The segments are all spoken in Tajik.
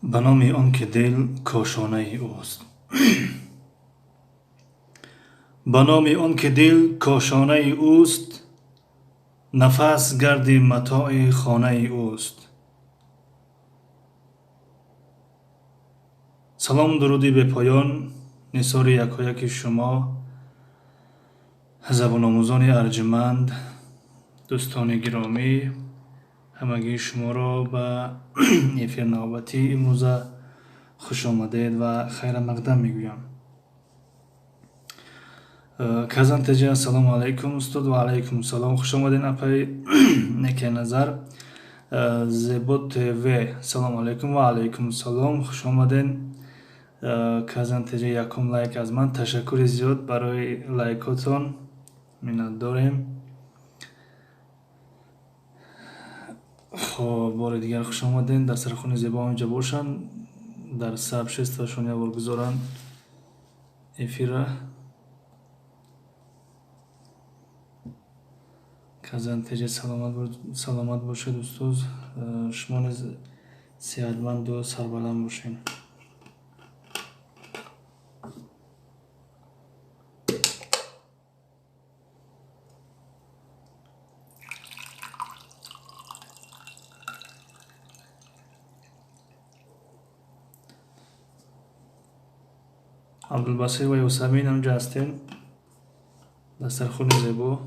Ба номи он ки дил кошонаи ӯст. Ба номи он ки дил кошонаи ӯст, нафас гарди матои хонаи ӯст. Салом, дуруди бепоён нисори якояки шумо, забономӯзони арҷманд, дӯстони гиромӣ, ҳамагии шуморо ба эфир навбатии имрӯза хуш омадед ва хайрамақдам мегӯям. Казан теҷа, ассалому алайкум устод. Ва алайкум салом, хуш омадед апаи неке назар. Зебо ТВ, салому алайкум. Ва алайкум салом, хуш омадед. Казан теҷа, якум лайк аз ман. Ташаккури зиёд барои лайкотон, миннатдорем. Хоб, бори дигар хуш омадед. Дастархони зебо инҷа бошанд, дар сообществошон як бор гузоранд эфира. Казан теҷа, саломат бошед устоз, шумо низ сеҳатманду сарбаланд бошед. Абдулбасир ва Ёсамин ҳамҷа ҳастем. Дастархони зебо,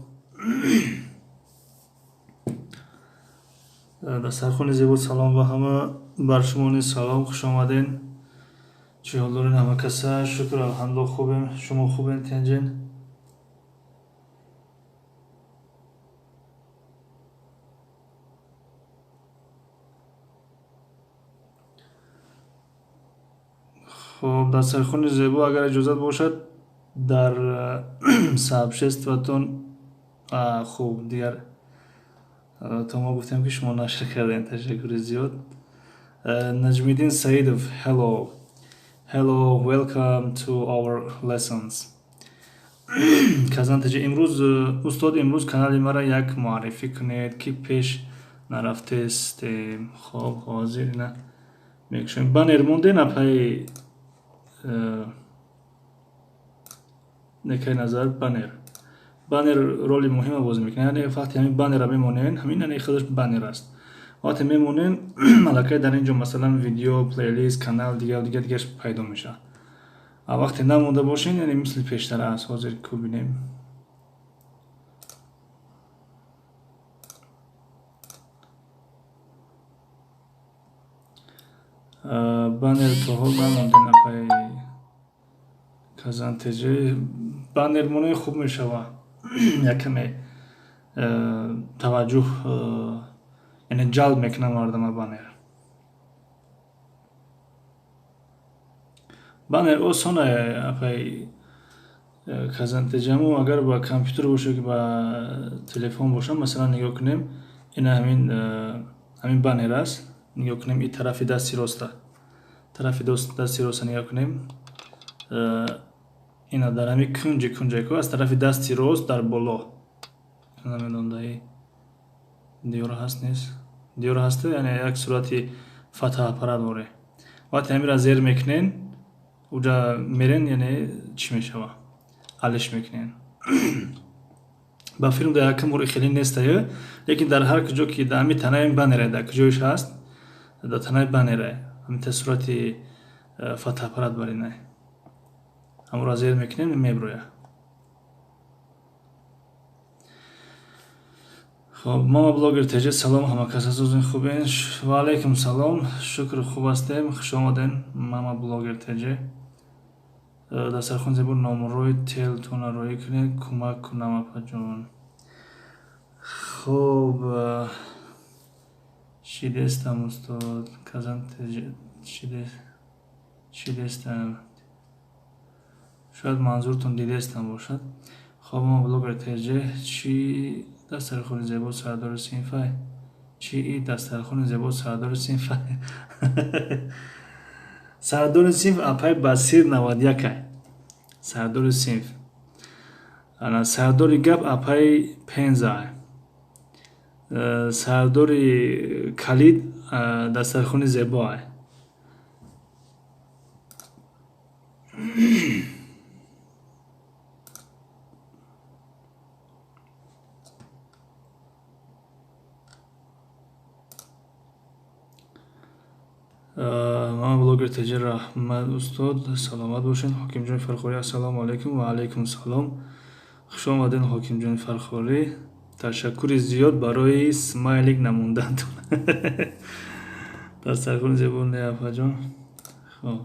дастархони зебо. Салом ба ҳама, бар шумо низ салом, хуш омаден. Чӣ ҳол дорен ҳама каса? Шукр, алҳамдулилла, хубем. Шумо хубен, тинҷен? Хоб, дастархони зебо, агар иҷозат бошад, дар сообществотон. Хуб, дигар то мо гуфтем, ки шумо нашр кардем. Ташаккури зиёд. Наҷмиддин Саидов, hello, hello, welcome to our lessons. Казан теҷа, имрӯз устод, имрӯз канали мара як муаррифӣ кунед, ки пеш нарафтестем. Хоб, ҳозир ина мекушем. Баннер монден, апаи некай назар? Баннер, баннер роли муҳима бозӣ мекунад. Яъне вақте ҳамин баннера мемонен, ҳамин яъне худаш баннер аст, вақте мемонен, аллакай дар ин ҷо, масалан, видео, плейлист, канал, дигар дигар дигарш пайдо мешавад. А вақте намонда бошен, яъне мисли пештара аст. Ҳозир ку бинем. Баннер то ҳол намонден, апаи Казан теҷа. Баннер монаи хуб мешава, якаме таваҷҷӯҳ, яъне ҷалб мекунад мардама баннер. Баннер осона, апаи Казан теҷаму. Агар ба компютер боша ки ба телефон боша, масалан, нигоҳ кунем, ина ҳамин баннер аст. Нигоҳ кунем, и тарафи дасти роста, тарафи дасти роста нигоҳ кунем, ина дар ҳамин кунҷи кунҷако, аз тарафи дасти рост дар боло. Намедонам, даи диёр ҳаст, нест? Диёр ҳаста, яъне як сурати фотоаппарат боре. Вақте ҳаминро зер мекунен, уҷа мерен, яъне чӣ мешава, алиш мекунен. Ба филм дар якум бор хеле нестае, лекин дар ҳар куҷо ки дар ҳамин танаи баннере, дар куҷоиш ҳаст, дар танаи баннере ҳамин сурати фотоаппарат баринай, ҳамонро зер мекунем, меброя. Хоб, мама блогер теҷа, салом, ҳама кас азозин, хубен? Ва алайкум салом, шукр, хуб ҳастем. Хуш омаден, мама блогер теҷа. Дастархон зебо, номрои телтона роӣ кунед, кӯмак кунам, апаҷон. Хоб, шидестам, устод Казан теҷа, шидестам. Шояд манзуртон дидестам бошад. Хоб, мама блогер теҷа, чӣ дастархони зебо сардори синфай? Чӣ и дастархони зебо сардори синфай? Сардори синф апай Басир 91-ай сардори синф. Ана сардори гап апай Пензай, сардори калид дастархони зебоай. Ман блогер ТЖ, раҳмат устод, саломат бошед. Ҳокимҷони Фархорӣ, ассалому алайкум. Ва алайкум салом, хуш омадед, Ҳокимҷони Фархорӣ. Ташаккури зиёд барои смайлик намондантон. Дастархони зебо не, апаҷон. Хоб,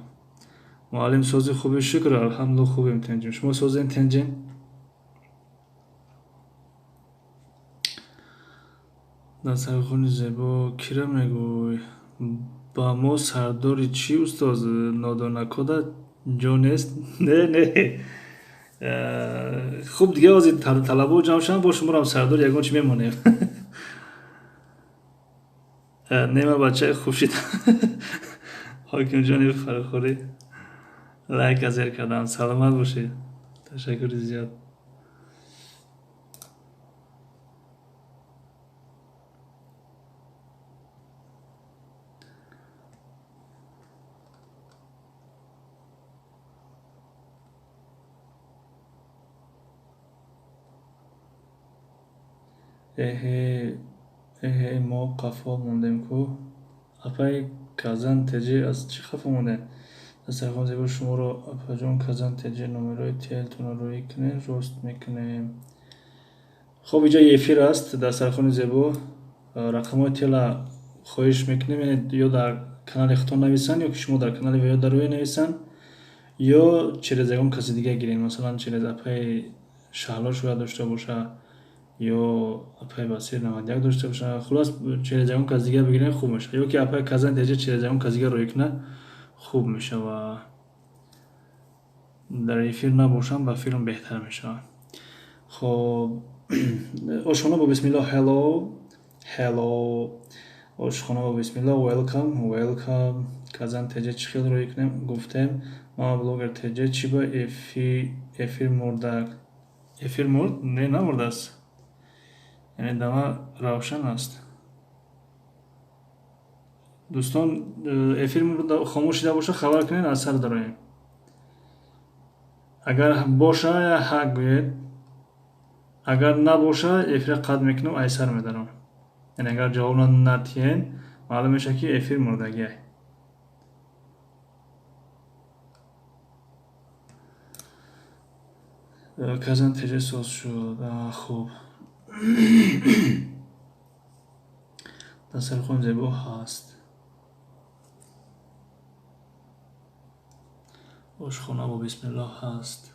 муаллим, сози хуби? Шукр, алҳамдулилла, хубем, тинҷем. Шумо созен, тинҷем? Дастархони зебо кира мегӯй? Ба мо сардори чӣ, устоз? Нодонакода ҷо нест. Не, не, хуб, дига ҳозир талабо ҷамъ шаванд, бо шуморам сардор ягон чӣ мемонем. Не, ма бачаи хуб шид. Ҳокимҷони Фархорӣ лайка зер кардам, саломат бошед, ташаккури зиёд. Эҳе, эҳе, мо қафо мондем ку, апаи Казан ТЖ. Аз чӣ хафо мондем? Дастархон зебо шуморо, апаҷон. Казан ТЖ, номерои телтонро рӯӣ кунед, рост мекунем. Хоб, иҷа эфир аст, дастархони зебо. Рақамҳои тела хоҳиш мекунем, яъне ё дар канали худтон нависанд, ё ки шумо дар канали ё дар рӯя нависанд, ё через ягон каси дига гирем, масалан, через апаи Шаҳло шояд дошта боша, ё апаи Басир 91 дошта боша. Хулос, через ягон кас дига бигирем, хуб мешавад, ё ки апаи Казан ТЖ через ягон кас дига рӯй кунад, хуб мешавад. Дар эфир набошам, ба филм беҳтар мешавад. Хоб, ошхона бо бисмилло, hello, hello, ошхона бо бисмилло, welcome, welcome. Казан ТЖ, чӣ хел рӯй кунем, гуфтем. Мама блогер ТЖ, чӣ ба эфир мурдак? Эфир мурд? Не, намурдааст, яъне дама равшан аст. Дӯстон, эфир хомӯш шида боша, хабар кунед, аз сар дароем. Агар боша, ҳа гӯед, агар набоша, эфира қатъ мекунам, айсар медарам. Яъне агар ҷавоб натиҳен, маълум мешавад, ки эфир мурдагиай. Казан ТЖ соз шуд. Хуб, дастархон зебо ҳаст. Ошхона бо бисмиллоҳ ҳаст.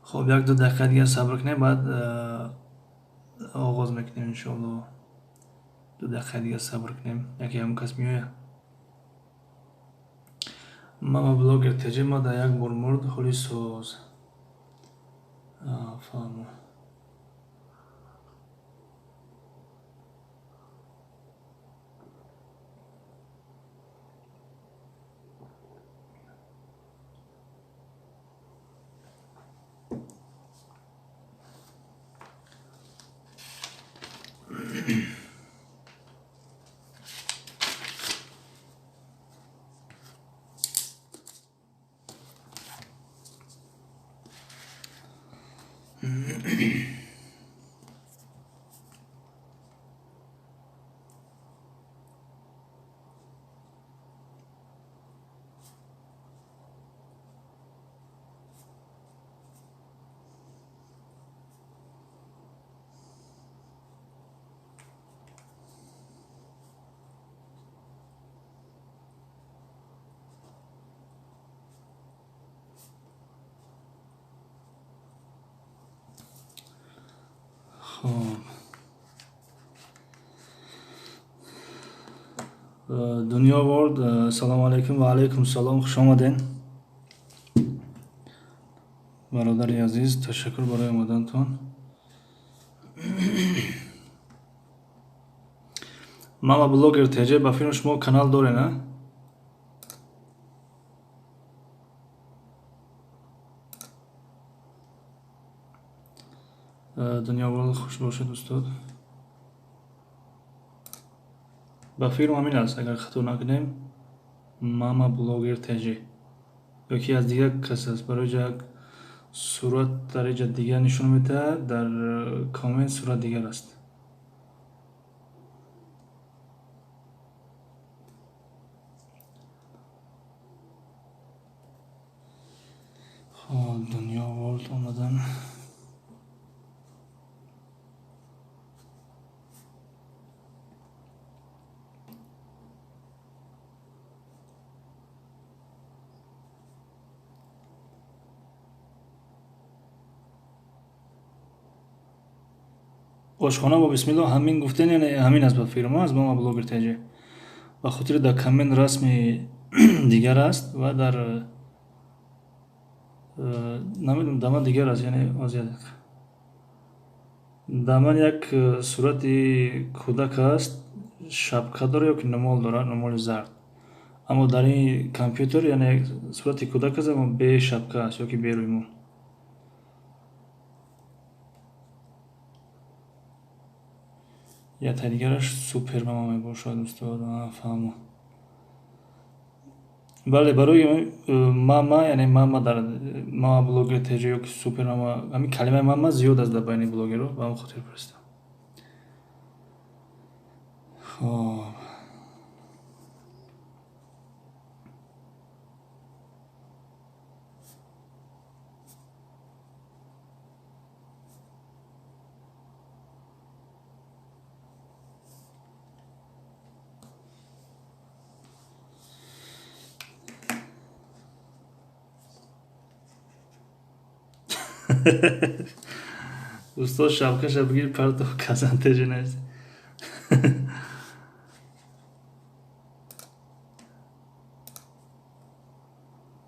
Хоб, 1-2 дақиқа дигар сабр кунем, баъд оғоз мекунем, иншоалло. 2 дақиқа дигар сабр кунем, яке ҳамон кас меояд. Мама блогер ТЖ, ма да як бор мурд, ҳоли соз. Фаҳмо. Хоб, Дунё Ворд, ассалому алайкум. Ва алайкум салом, хуш омаден, бародари азиз, ташаккур барои омадантон. Мама блогер ТЖ, ба филм шумо канал дорен, а? Дунё Ворлд, хуш бошед, устод. Ба фикрам, ҳамин аст, агар хато накунем, Мама Блогер ТЖ ё ки аз дигар кас аст. Барои ҷа як сурат дар иҷа дигар нишон медиҳад, дар коммент сурат дигар аст. Хоб, Дунё Ворлд омадан. Ошхона бо бисмилло, ҳамин гуфтен, яъне ҳамин аст. Ба фирма аз Мама Блогер ТЖ, ба хотири дар коммент расми дигар аст ва дар намедонам, дар ман дигар аст. Яъне дар ман як сурати кӯдак аст, шапка дора ё ки нумол дорад, нумоли зард, аммо дар ин компютер яъне сурати кӯдак аст, аммо бе шапка аст ё ки бе рӯймол. Якта дигараш Супер Мама мебошад, устод. Фаҳмо, бале. Барои мама, яъне мама дар Мама Блогер ТЖ ё ки Супер Мама, ҳамин калимаи мама зиёд аст дар байни блогерҳо, ба ҳамин хотир пурсидам. Хоб, устод, шапкаша бигир, парто, казан ТЖ навист.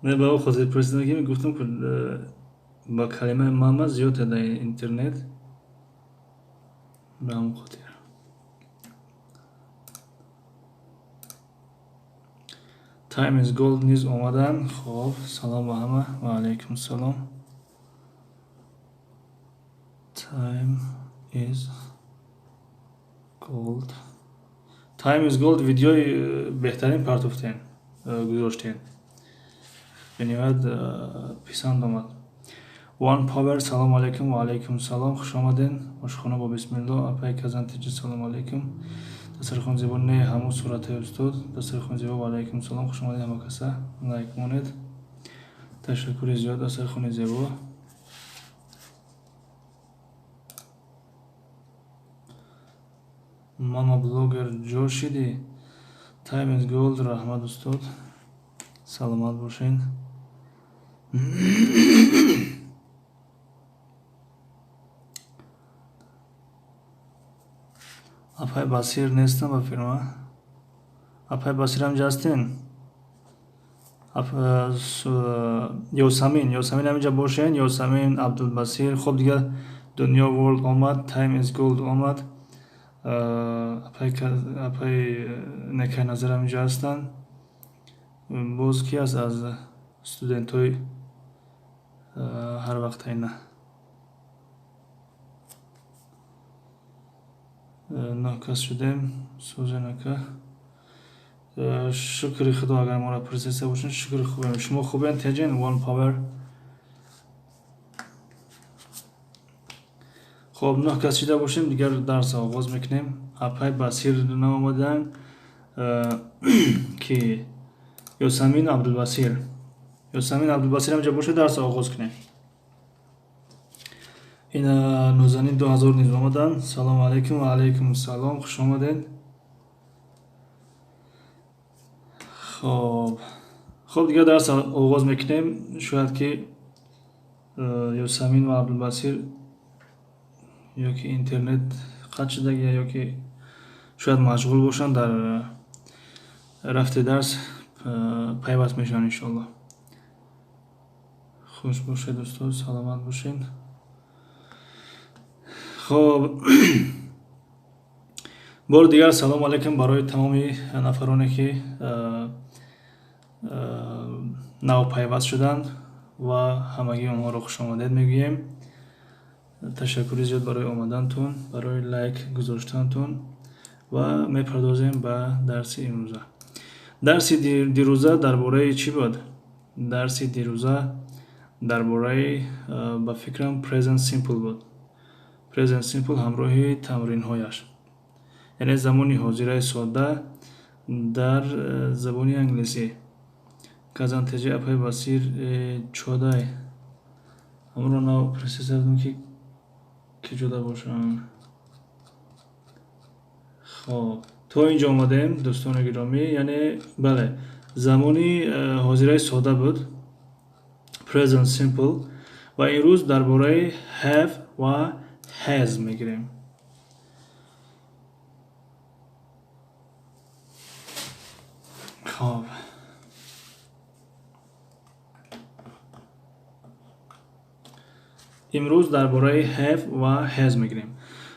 Не, ба хотир пурсидам, ки гуфтам, ки ба калимаи мама зиёд дар интернет, ба ҳамон хотир. Time is Gold низ омаданд. Хоб, салом ба ҳама. Ва алайкум салом. Time is Gold, Time is Gold, видеои беҳтарин партофтен, гузоштен, бениҳоят писанд омад. One Power, салому алайкум. Ва алайкум салом, хуш омаден. Ошхона бо бисмилло, апаи Казан ТЖ, салому алайкум. Дастархон зебо, не, ҳамун суратҳои устод. Дастархон зебо, ва алайкум салом, хуш омадед ҳама каса. Лайк монед, ташаккури зиёд. Дастархони зебо. Мама Блогер, ҷо шидӣ. Time is Gold, раҳмат, устод, саломат бошед. Апай Басир нестам ба фирма. Апай Басир ҳамҷа ҳастен? Ёсамин, Ёсамин ҳаминҷа бошен. Ёсамин, Абдулбасир. Хоб, дигар Дунё Ворлд омад, Time is Gold омад, апай Некай Назар ҳаминҷа ҳастанд. Боз ки аст аз студентҳои ҳар вақтайна? Нӯҳ кас шудем. Сӯзенака, шукри Худо, агар моро пурсида бошед, шукри, хубем. Шумо хубен, теҷен? One Power. Хоб, нӯҳ кас шида бошем, дигар дарс оғоз мекунем. Апай Басир наомаданд, ки Ёсамин, Абдулбасир. Ёсамин, Абдулбасир ҳамҷа бошед, дарс оғоз кунем. Ин Нӯзанин 2000 низ омаданд. Салому алайкум. Ва алайкум салом, хуш омадед. Хоб, дигар дарс оғоз мекунем. Шояд ки Ёсамин ва Абдулбасир ё ки интернет қатъ шудагия, ё ки шояд машғул бошанд, дар рафти дарс пайваст мешаванд, иншоалло. Хуш бошед, устод, саломат бошед. Хоб, бори дигар салому алайкум барои тамоми нафароне, ки нав пайваст шуданд, ва ҳамагии онҳоро хушомадед мегӯем. Ташаккури зиёд барои омадантон, барои лайк гузоштантон ва мепардозем ба дарси имрӯза. Дарси дирӯза дар бораи чӣ буд? Дарси дирӯза дар бораи, ба фикрам, present simple буд. Present simple ҳамроҳи тамринҳояш, яъне замони ҳозираи содда дар забони англисӣ. Казан ТЖ апай Басир чодай ҳамро нав пресисардум, ки ки ҷода бошам. Хоб, то инҷо омадем, дӯстони гиромӣ. Яъне бале, замони ҳозираи содда буд, present simple, ва имрӯз дар бораи have ва has мегирем. Хоб, имрӯз дар бораи have ва has мегирем.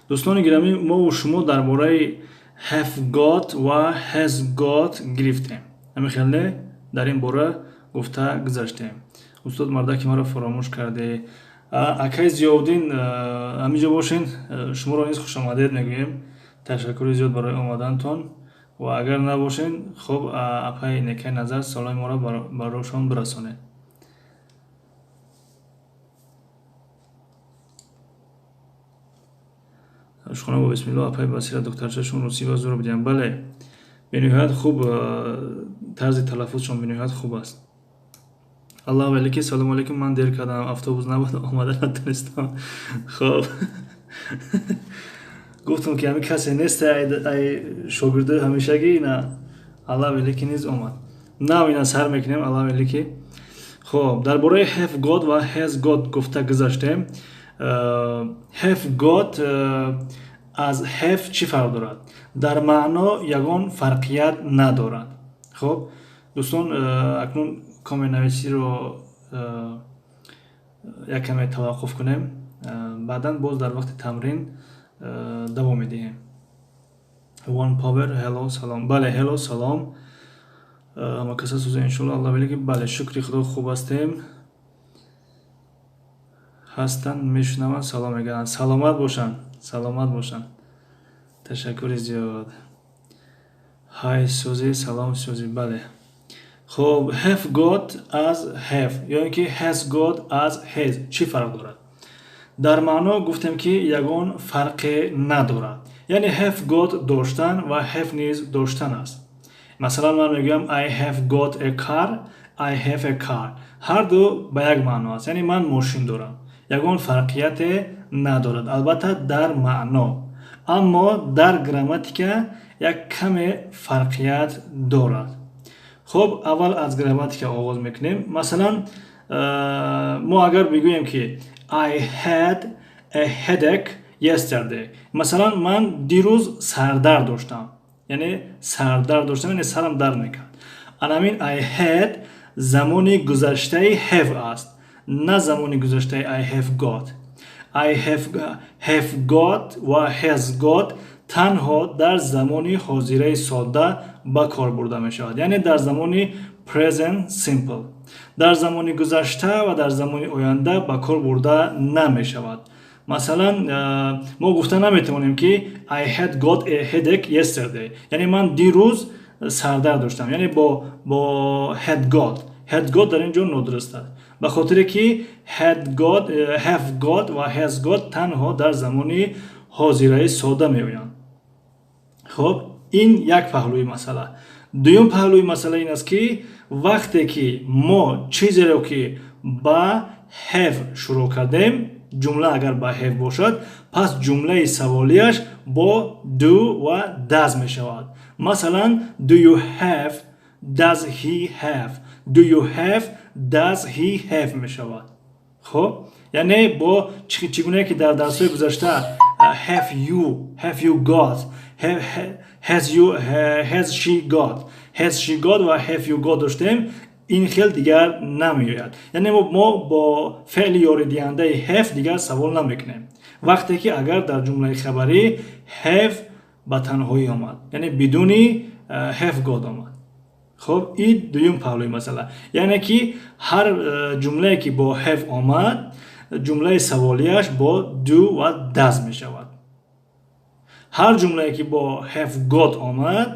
Дӯстони гиромӣ, мову шумо дар бораи have got ва has got гирифтем, ҳамин хел не? Дар ин бора гуфта гузаштем. Устод, мардаки маро фаромӯш карде. Акай Зиёвдин, ҳаминҷо бошен. Шуморо низ хушомадед мегӯем. Ташаккури зиёд барои омадантон. Ва агар набошен, хуб, апаи Некай Назар саломи моро барошон бирасонед. Шухона бо бисмилло, апаи Басира духтарчашон русӣ ба зур бидиҳам. Бале, бениҳоят хуб, тарзи талаффузшон бениҳоят хуб аст. Аллоҳу алейки. Салому алейкум, ман дер кардам, автобус набуд, омада натонистам. Хоб, гуфтам, ки ҳамин касе нест ай шогирдои ҳамешагӣ. Ина Аллоҳу алейки низ омад. Нав ина сар мекунем, Аллоҳу алейки. Хоб, дар бораи have got ва has got гуфта гузаштем. Have got аз have чӣ фарқ дорад? Дар маъно ягон фарқият надорад. Хоб, дӯстон, акнун комментнависиро як каме таваққуф кунем, баъдан боз дар вақти тамрин давом медиҳем. One power, hello, салом. Бале, hello, салом. Ҳама каса сӯза, иншоалло. Аллоҳ велики. Бале, шукри Худо, хуб ҳастем. Ҳастанд, мешунаванд, салом мегӯянд. Саломат бошанд, саломат бошанд, ташаккури зиёд. Ҳай сӯзи, салом сӯзи. Бале, хуб, have got аз have ё ин ки has got аз has чӣ фарқ дорад? Дар маъно гуфтем, ки ягон фарқе надорад, яъне have got доштан ва have низ доштан аст. Масалан, ман мегӯям: I have got a car, I have a car. Ҳарду ба як маъно аст, яъне ман мошин дорам. Ягон фарқияте надорад, албатта, дар маъно, аммо дар грамматика як каме фарқият дорад. Хуб, аввал аз грамматика оғоз мекунем. Масалан, мо агар бигӯем, ки I had a headache yesterday, масалан, ман дирӯз сардард доштам, яъне сардард доштам, яъне сарам дард мекард. Анамин I had замони гузаштаи have аст, на замони гузаштаи I have got. I have got ва has got танҳо дар замони ҳозираи содда ба кор бурда мешавад, яъне дар замони present simple. Дар замони гузашта ва дар замони оянда ба кор бурда намешавад. Масалан, мо гуфта наметавонем, ки I had got a headache yesterday, яъне ман дирӯз сардард доштам, яъне бо had got. Had got дар ин ҷо нодуруст аст, ба хотире ки had got, have got ва has got танҳо дар замони ҳозираи содда меоянд. Хуб, ин як паҳлӯи масъала. Дуюм паҳлӯи масъала ин аст, ки вақте ки мо чизеро ки ба have шурӯъ кардем, ҷумла агар ба have бошад, пас ҷумлаи саволияш бо do ва does мешавад. Масалан, do you have, does he have, do you have, does he have мешавад. Хуб, яъне бо чӣ гунае ки дар дарсҳои гузашта have you, have you got, has you, has she got, has she got ва have you got доштем, ин хел дигар намеояд. Яъне мо бо феъли ёридиҳандаи have дигар савол намекунем, вақте ки агар дар ҷумлаи хабарӣ have ба танҳоӣ омад, яъне бидуни have got омад. Хуб, ин дуюм паҳлӯи масъала, яъне ки ҳар ҷумлае ки бо have омад. Ҷумлаи саволияш бо do ва does мешавад. Ҳар ҷумлае, ки бо have got омад,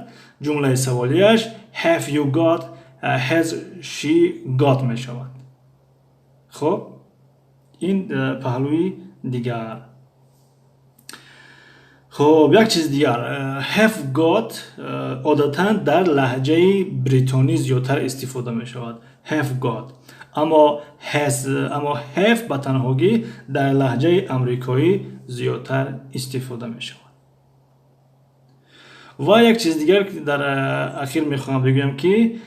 ҷумлаи саволияш have you got, has she got мешавад. Хуб, ин паҳлӯи дигар. Хуб, як чиз дигар: have got одатан дар лаҳҷаи бритонӣ зиёдтар истифода мешавад, have got. Аммо has, аммо have ба танҳогӣ дар лаҳҷаи амрикоӣ зиёдтар истифода мешавад. Ва як чиз дигар дар ахир мехоҳам бигӯям, ки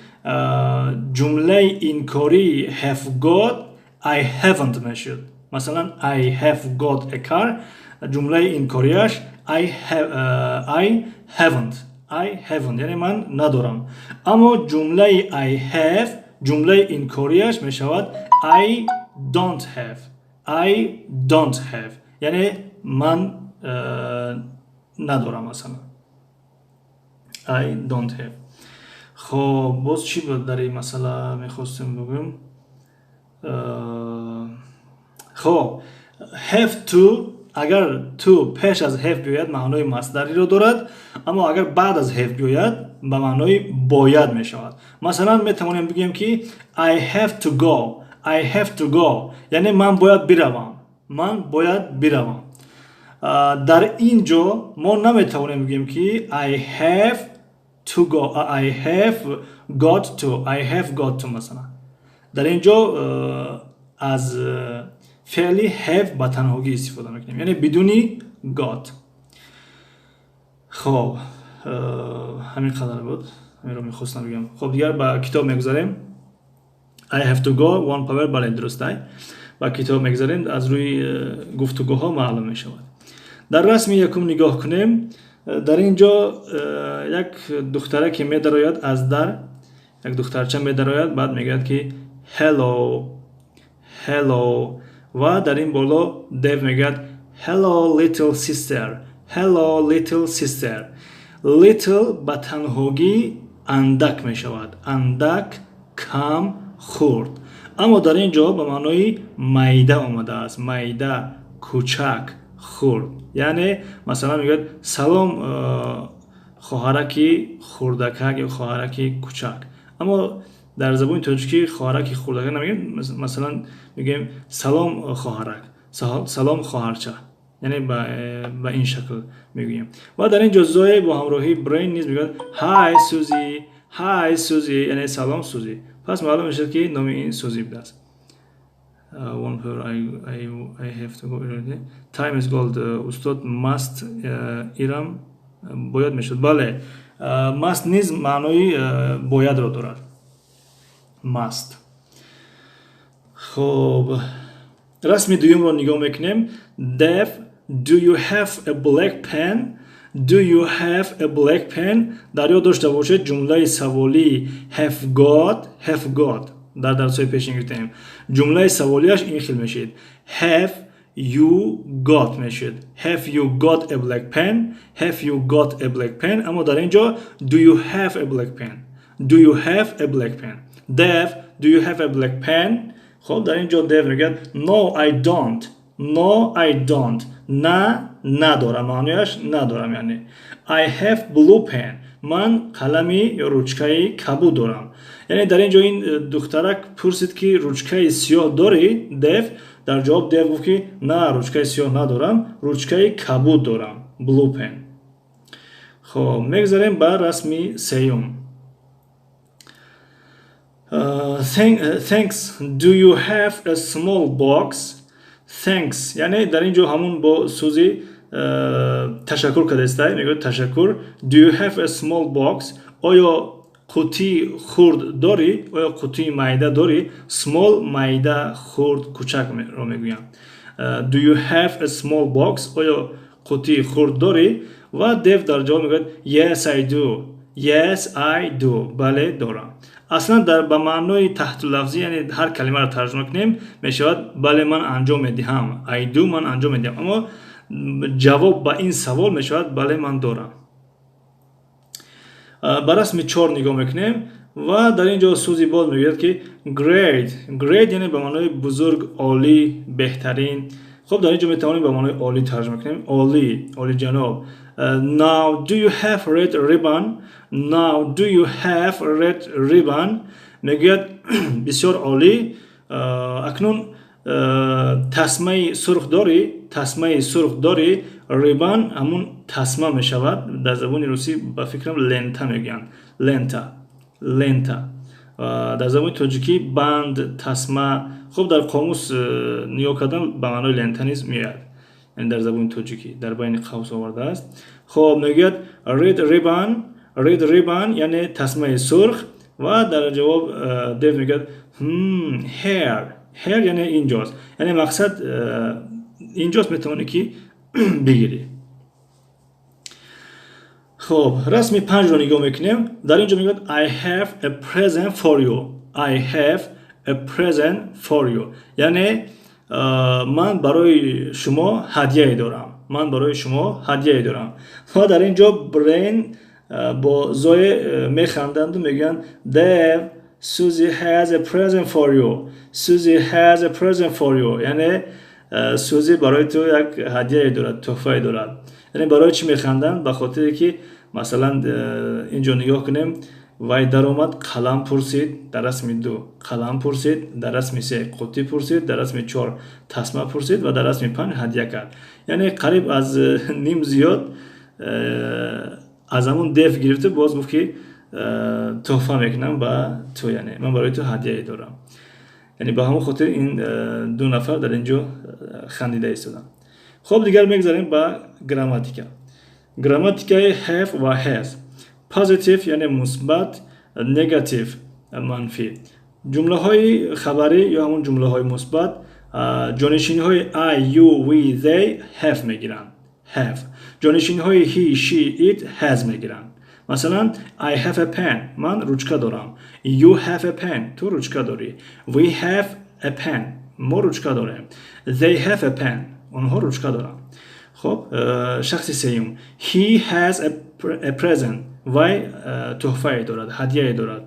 ҷумлаи инкории have got I haven't мешуд. Масалан, I have got a car, ҷумлаи инкориаш I haven't, I haven't, яъне ман надорам. Аммо ҷумлаи I have, ҷумлаи инкориаш мешавад I don't have, I don't have, яъне ман надорам, масалан, I don't have. Хоб, боз чӣ буд дар ин масъала мехостем бигӯем? Хоб, have to, агар to пеш аз have биёяд, маънои масдариро дорад, аммо агар баъд аз have биёяд, ба маънои бояд мешавад. Масалан, метавонем бигӯем, ки I have to go, I have to go, яъне ман бояд биравам, ман бояд биравам. Дар ин ҷо мо наметавонем бигӯем, ки I have to go, I have got to, I have got to. Масалан, дар ин ҷо аз феъли have ба танҳогӣ истифода мекунем, яъне бидуни got. Хоб, ҳамин қадар буд, ҳаминро мехостам бигӯям. Хоб, дигар ба китоб мегузарем. I have to go, one power, бале, дурустай. Ба китоб мегузарем, аз рӯи гуфтугӯҳо маълум мешавад. Дар расми якум нигоҳ кунем. Дар ин ҷо як духтараке медарояд аз дар, як духтарча медарояд, баъд мегӯяд, ки hello, hello. Ва дар ин боло Дев мегӯяд: "Hello, little sister, hello, little sister." Little ба танҳогӣ андак мешавад, андак, кам, хурд, аммо дар ин ҷо ба маънои майда омадааст, майда, кӯчак, хурд. Яъне, масалан, мегӯяд: "Салом, хоҳараки хурдакак ё хоҳараки кӯчак." Аммо дар забони тоҷикӣ хоҳараки хурдакак намегӯем, масалан, мегӯем: "Салом, хоҳарак, салом, хоҳарча", яъне ба ин шакл мегӯем. Ва дар ин ҷо Зое бо ҳамроҳии Брейн низ мегӯяд: "Hi, Suzy, hi, Suzy", яъне салом, Сузи. Пас маълум мешавад, ки номи ин Сузи будааст. One per I have to go. Time is gold. Устод, must ирам бояд мешуд? Бале, must низ маънои боядро дорад, must. Хоб, расми дуюмро нигоҳ мекунем. Dev: "Do you have a black pen? Do you have a black pen?" Дар ёд дошта бошед, ҷумлаи саволии have got, have got дар дарсҳои пешин гирифтаем, ҷумлаи саволиаш ин хел мешид: have you got мешид, have you got a black pen, have you got a black pen. Аммо дар ин ҷо do you have a black pen, do you have a black pen. Dev: "Do you have a black pen?" Хоб, дар ин ҷо Дев мегӯяд: "No, I don't, no, I don't", на, надорам, маънояш надорам яъне. "I have blue pen", ман қалами ё ручкаи кабуд дорам. Яъне дар ин ҷо ин духтарак пурсид, ки ручкаи сиёҳ дорӣ, Дев? Дар ҷавоб Дев гуфт, ки на, ручкаи сиёҳ надорам, ручкаи кабуд дорам, blue pen. Хоб, мегузарем ба расми сеюм. Thanks, do you have a small box? Thanks, яъне дар ин ҷо ҳамун бо Сузи ташаккур кардастай, мегӯяд: "Ташаккур." Do you have a small box? Оё қуттии хурд дорӣ? Оё қуттии майда дорӣ? Small — майда, хурд, кӯчакро мегӯям. Do you have a small box? Оё қуттии хурд дорӣ? Ва Дев дар ҷавоб мегӯяд: "Yes, I do, yes, I do", бале, дорам. Аслан дар ба маънои таҳтуллафзӣ, яъне ҳар калимаро тарҷума кунем, мешавад бале, ман анҷом медиҳам, I do — ман анҷом медиҳам, аммо ҷавоб ба ин савол мешавад: бале, ман дорам. Ба расми чор нигоҳ мекунем. Ва дар ин ҷо Сузи боз мегӯяд, ки great. Great яъне ба маънои бузург, олӣ, беҳтарин. Хуб, дар ин ҷо метавонем ба маънои олӣ тарҷума кунем, олӣ, олиҷаноб. Now do you have red ribbon? Now do you have red ribbon? Мегӯяд, бисёр олӣ, акнун тасмаи сурх дорӣ? Тасмаи сурх дорӣ? Ribbon ҳамун тасма мешавад. Дар забони русӣ, ба фикрам, лента мегӯянд, лента, лента. Дар забони тоҷикӣ банд, тасма. Хуб, дар қомус нигоҳ кардан, ба маънои лента низ меояд, яъне дар забони тоҷикӣ дар байни қавс овардааст. Хоб, мегӯяд red ribbon, red ribbon яъне тасмаи сурх. Ва дар ҷавоб Дев мегӯяд here. Here яъне инҷост, яъне мақсад инҷост, метавонӣ ки бигирӣ. Хоб, расми панҷро нигоҳ мекунем. Дар ин ҷо мегӯяд: I have a present for you. I have a present for you яъне ман барои шумо ҳадияе дорам, ман барои шумо ҳадияе дорам. Ва дар ин ҷо Брейн бо Зое механданду мегӯянд: Dave, Suzy has a present for you. Suzy has a present for you яъне Сузи барои ту як ҳадияе дорад, тӯҳфае дорад. Яъне барои чӣ механданд? Ба хотире ки, масалан, ин ҷо нигоҳ кунем, вай даромад, қалам пурсид, дар расми ду қалам пурсид, дар расми се қуттӣ пурсид, дар расми чор тасма пурсид ва дар расми панҷ ҳадия кард. Яъне қариб аз ним зиёд аз ҳамун Дев гирифта, боз гуфт, ки тӯҳфа мекунам ба ту, яъне ман барои ту ҳадияе дорам. Яъне ба ҳамон хотир ин ду нафар дар ин ҷо хандида истоданд. Хуб, дигар мегзарем ба грамматика, грамматикаи have ва has. Positive яъне мусбат, negative манфӣ. Ҷумлаҳои хабарӣ ё ҳамон ҷумлаҳои мусбат ҷонишинҳои I, you, we, they have мегиранд, have. Ҷонишинҳои he, she, it has мегиранд. Масалан, I have a pen, ман ручка дорам. You have a pen, ту ручка дорӣ. We have a pen, мо ручка дорем. They have a pen, онҳо ручка доранд. Хуб, шахси сеюм: he has a present, вай тӯҳфае дорад, ҳадияе дорад.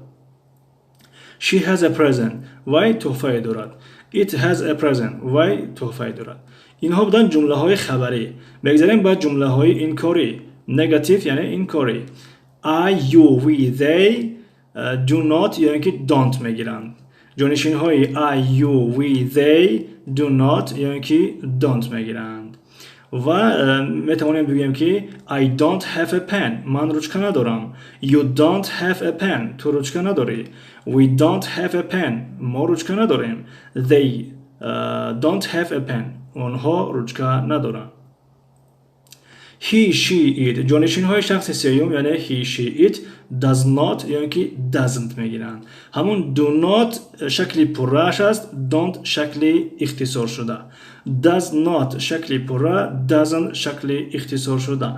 She has a present, вай тӯҳфае дорад. It has a present, вай тӯҳфае дорад. Инҳо буданд ҷумлаҳои хабарӣ. Мегзарем ба ҷумлаҳои инкорӣ, negative яъне инкорӣ. I, you, we, they do not ё ин ки don't мегиранд. Ҷонишинҳои I, you, we, they do not ё ин ки don't мегиранд ва метавонем бигӯем, ки I don't have a pen, ман ручка надорам. You don't have a pen, ту ручка надорӣ. We don't have a pen, мо ручка надорем. They don't have a pen, онҳо ручка надоранд. He, she, it, ҷонишинҳои шахси сеюм, яъне he, she, it does not ё ин ки doesn't мегиранд. Ҳамун do not шакли пуррааш аст, don't шакли ихтисоршуда. Does not шакли пурра, doesn't шакли ихтисоршуда.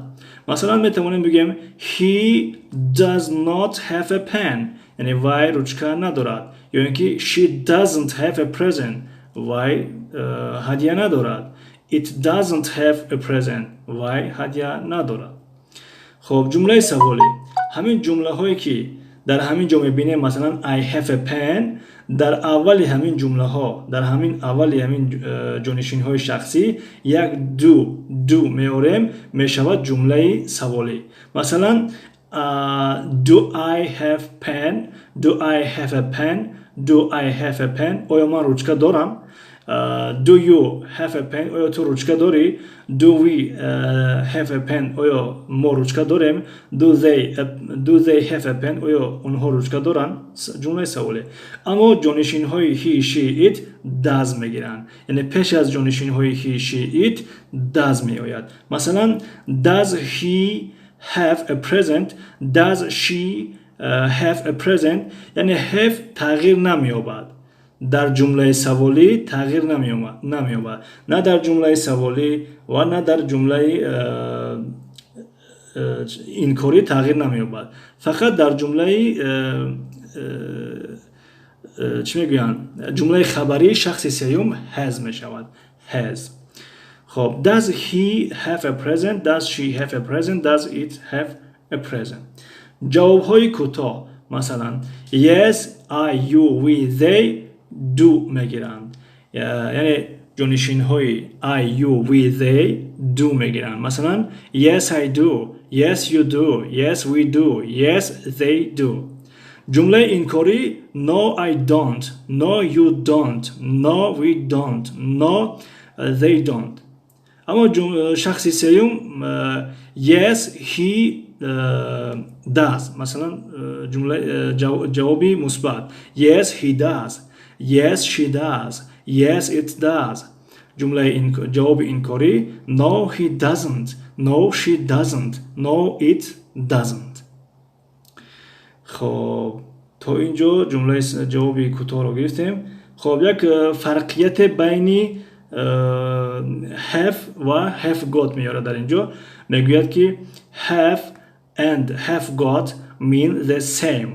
Масалан, метавонем бигӯем: he does not have a pen, яъне вай ручка надорад, ё ин ки she doesn't have a present, вай ҳадия надорад. It doesn't have a present, вай ҳадия надорад. Хуб, ҷумлаи саволӣ. Ҳамин ҷумлаҳое ки дар ҳамин ҷо мебинем, масалан, I have a pen, дар аввали ҳамин ҷумлаҳо, дар ҳамин аввали ҳамин ҷонишинҳои шахсӣ як do, do меорем, мешавад ҷумлаи саволӣ. Масалан, do I have pen? Do I have a pen? Do I have a pen? Оё ман ручка дорам? Do you have a pen? Оё ту ручка дорӣ? Do we have a pen? Оё мо ручка дорем? Do they have a pen? Оё онҳо ручка доранд? Ҷумлаи саволе. Аммо ҷонишинҳои he, she, it does мегиранд, яъне пеш аз ҷонишинҳои he, she, it does меояд. Масалан, does he have a present? Does she have a present? Яъне have тағйир намеёбад дар ҷумлаи саволӣ, тағйир намеёбад на дар ҷумлаи саволӣ ва на дар ҷумлаи инкорӣ тағйир намеёбад. Фақат дар ҷумлаи чӣ мегӯянд, ҷумлаи хабарӣ шахси сеюм has мешавад, has. Хоб, does he have a present? Does she have a present? Does it have a present? Ҷавобҳои кӯтоҳ. Масалан, yes, I, you, we, they do мегиранд, яъне ҷонишинҳои I, you, we, they do мегиранд. Масалан, yes, I do, yes, you do, yes, we do, yes, they do. Ҷумлаи инкорӣ: no, I don't, no, you don't, no, we don't, no, they don't. Аммо шахси сеюм: yes, he does. Масалан, ҷавоби мусбат: yes, he does, yes, she does, yes, it does. Ҷумлаи ҷавоби инкорӣ: no, he doesn't, no, she doesn't, no, it doesn't. Хоб, то ин ҷо ҷумлаи ҷавоби кӯтоҳро гирифтем. Хоб, як фарқияте байни have ва have got меорад. Дар ин ҷо мегӯяд, ки have and have got mean the same.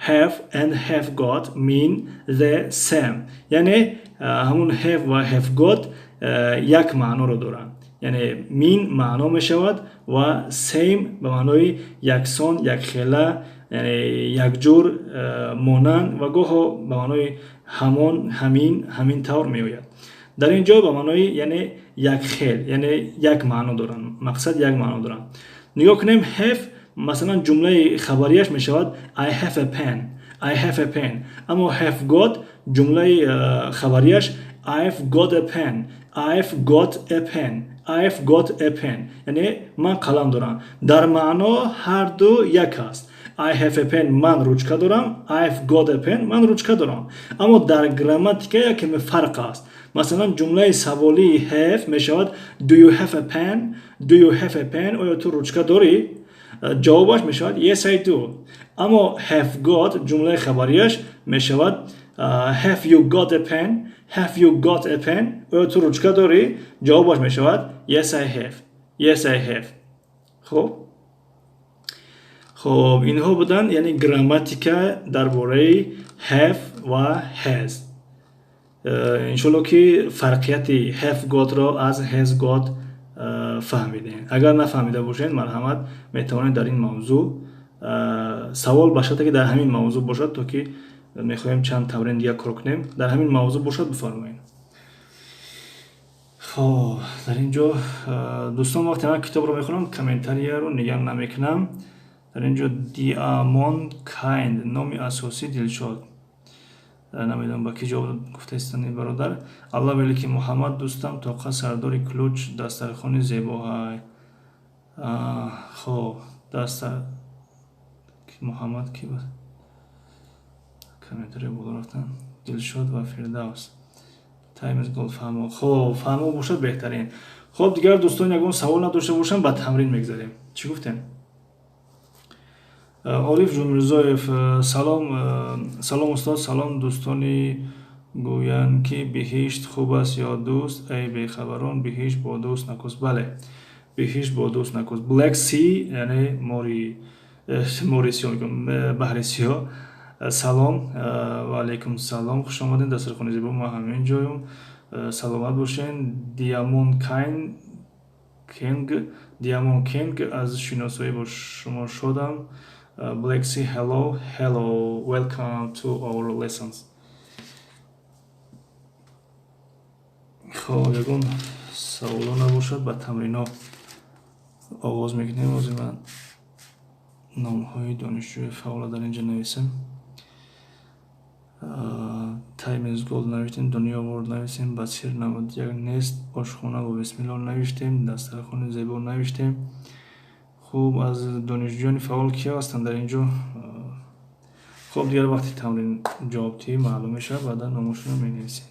Have and have got mean the same, яъне ҳамун have ва have got як маъноро доранд, яъне mean маъно мешавад ва same ба маънои яксон, якхела, яъне якҷур, монанд ва гоҳо ба маънои ҳамон, ҳамин, ҳамин тавр меояд. Дар ин ҷо ба маънои яъне якхел, яъне як маъно доранд, мақсад як маъно доранд. Нигоҳ кунем, have, масалан, ҷумлаи хабарияш мешавад I have a pen, I have a pen. Аммо have got, ҷумлаи хабарияш I've got a pen, I've got a pen, I've got a pen, яъне ман қалам дорам. Дар маъно ҳарду як аст: I have a pen, ман ручка дорам, I've got a pen, ман ручка дорам. Аммо дар грамматика якаме фарқ аст. Масалан, ҷумлаи саволии have мешавад do you have a pen? Do you have a pen? Оё ту ручка дорӣ? Ҷавобаш мешавад yes, I do. Аммо have got, ҷумлаи хабарияш мешавад have you got a pen? Have you got a pen? Оё ту ручка дорӣ? Ҷавобаш мешавад yes, I have, yes, I have. Хуб, инҳо буданд, яъне грамматика дар бораи have ва has. Иншолло, ки фарқияти have got-ро аз has got фаҳмидем. Агар нафаҳмида бошед, марҳамат, метавонед дар ин мавзӯъ савол, ба шарте ки дар ҳамин мавзӯъ бошад, то ки мехоҳем чанд тамрин дигар кор кунем. Дар ҳамин мавзӯъ бошад, бифармоед. Хоб, дар ин ҷо, дӯстон, вақте ман китобро мехонам, комментарияро нигаҳ намекунам. Дар ин ҷо Диамон Кайнд, номи асосӣ Дилшод, намедонам, ба ки ҷавоб гуфтаистани бародар. Аллоҳ велики Муҳаммад дӯстам тоқа сардори ключ дастархони зебоҳай. Хоб, дастар Муҳаммад ки буд? Комментария боло рафтан. Дилшод ва Фирдавс, Times Gold, фаҳмо. Хоб, фаҳмо бошад, беҳтарин. Хоб, дигар дӯстон ягон савол надошта бошам, ба тамрин мегзарем. Чӣ гуфтем? Ориф Ҷумирзоев: салом, салом, устод, салом, дӯстони. Гӯянд, ки биҳишт хуб аст ё дӯст? Эй бехабарон, биҳишт бо дӯст накӯст. Бале, биҳишт бо дӯст накӯст. Black Sea, яъне мори сиёҳ, баҳри сиёҳ. Салом, ва алайкум салом, хуш омадед, дастархони зебо, ма ҳамин ҷоюм, саломат бошен. Диамон Кайн Кенг, Диамон Кенг, аз шиносоӣ бо шумо шодам. Black Sea, hello, hello, welcome to our lessons. Хоб, ягон саволо набошад, ба тамрино оғоз мекунем. Ҳозир ман номҳои донишҷӯи фаъолро дар инҷа нависем. Times Gold навиштем, Дунё World навиштем, Басир 91 нест, ошхона бо бисмилло навиштем, дастархони зебо навиштем. Хуб, аз донишҷӯёни фаъол киё ҳастанд дар ин ҷо? Хуб, дигар вақти тамрин ҷавобдиҳӣ маълум мешавад, баъдан номошонро менависем.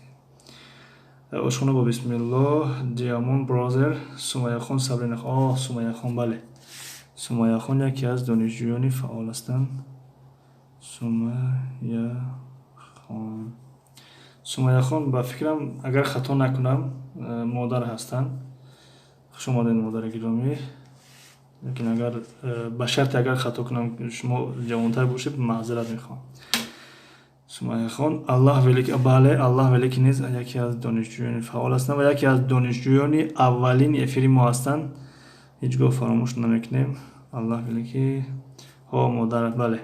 Ошхона бо бисмилло, Диамон Brother, Сумаяхон, Сабрина. Оҳ, Сумаяхон, бале, Сумаяхон яке аз донишҷӯёни фаъол ҳастанд. Сумаяхон, Сумаяхон, ба фикрам, агар хато накунам, модар ҳастанд. Хуш омадед, модари гиромӣ. Лекин агар ба шарте, агар хато кунам, шумо ҷавонтар бошед, маъзарат мехоҳам. Сумаяхон, Аллаҳ велики, бале, Аллаҳ велики низ яке аз донишҷӯёни фаъол ҳастанд ва яке аз донишҷӯёни аввалини эфири мо ҳастанд. Ҳеҷ гоҳ фаромӯш намекунем. Аллаҳ велики, ҳо, модар, бале.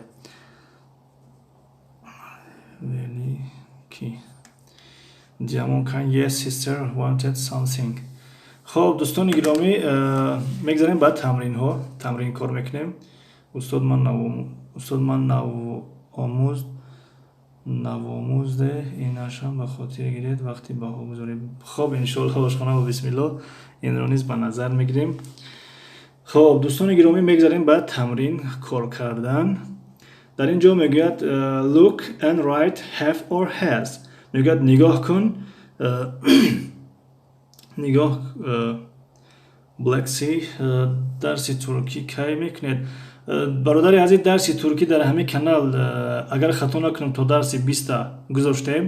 Ки Диамон кан, yes, sister wanted something. Хоб, дӯстони гиромӣ, мегзарем ба тамринҳо, тамрин кор мекунем. Устод, ман устод, ман навомӯз навомӯзде, инашам ба хотир гиред вақти баҳогузорӣ. Хоб, иншоалло, ошхона ва бисмилло, инро низ ба назар мегирем. Хоб, дӯстони гиромӣ, мегзарем ба тамрин кор кардан. Дар ин ҷо мегӯяд: "Look and write have or has." Мегӯяд, нигоҳ кун, нигоҳ. Black Sea, дарси туркӣ кай мекунед? Бародари азиз, дарси туркӣ дар ҳамин канал, агар хато накунам, то дарси 20-та гузоштем.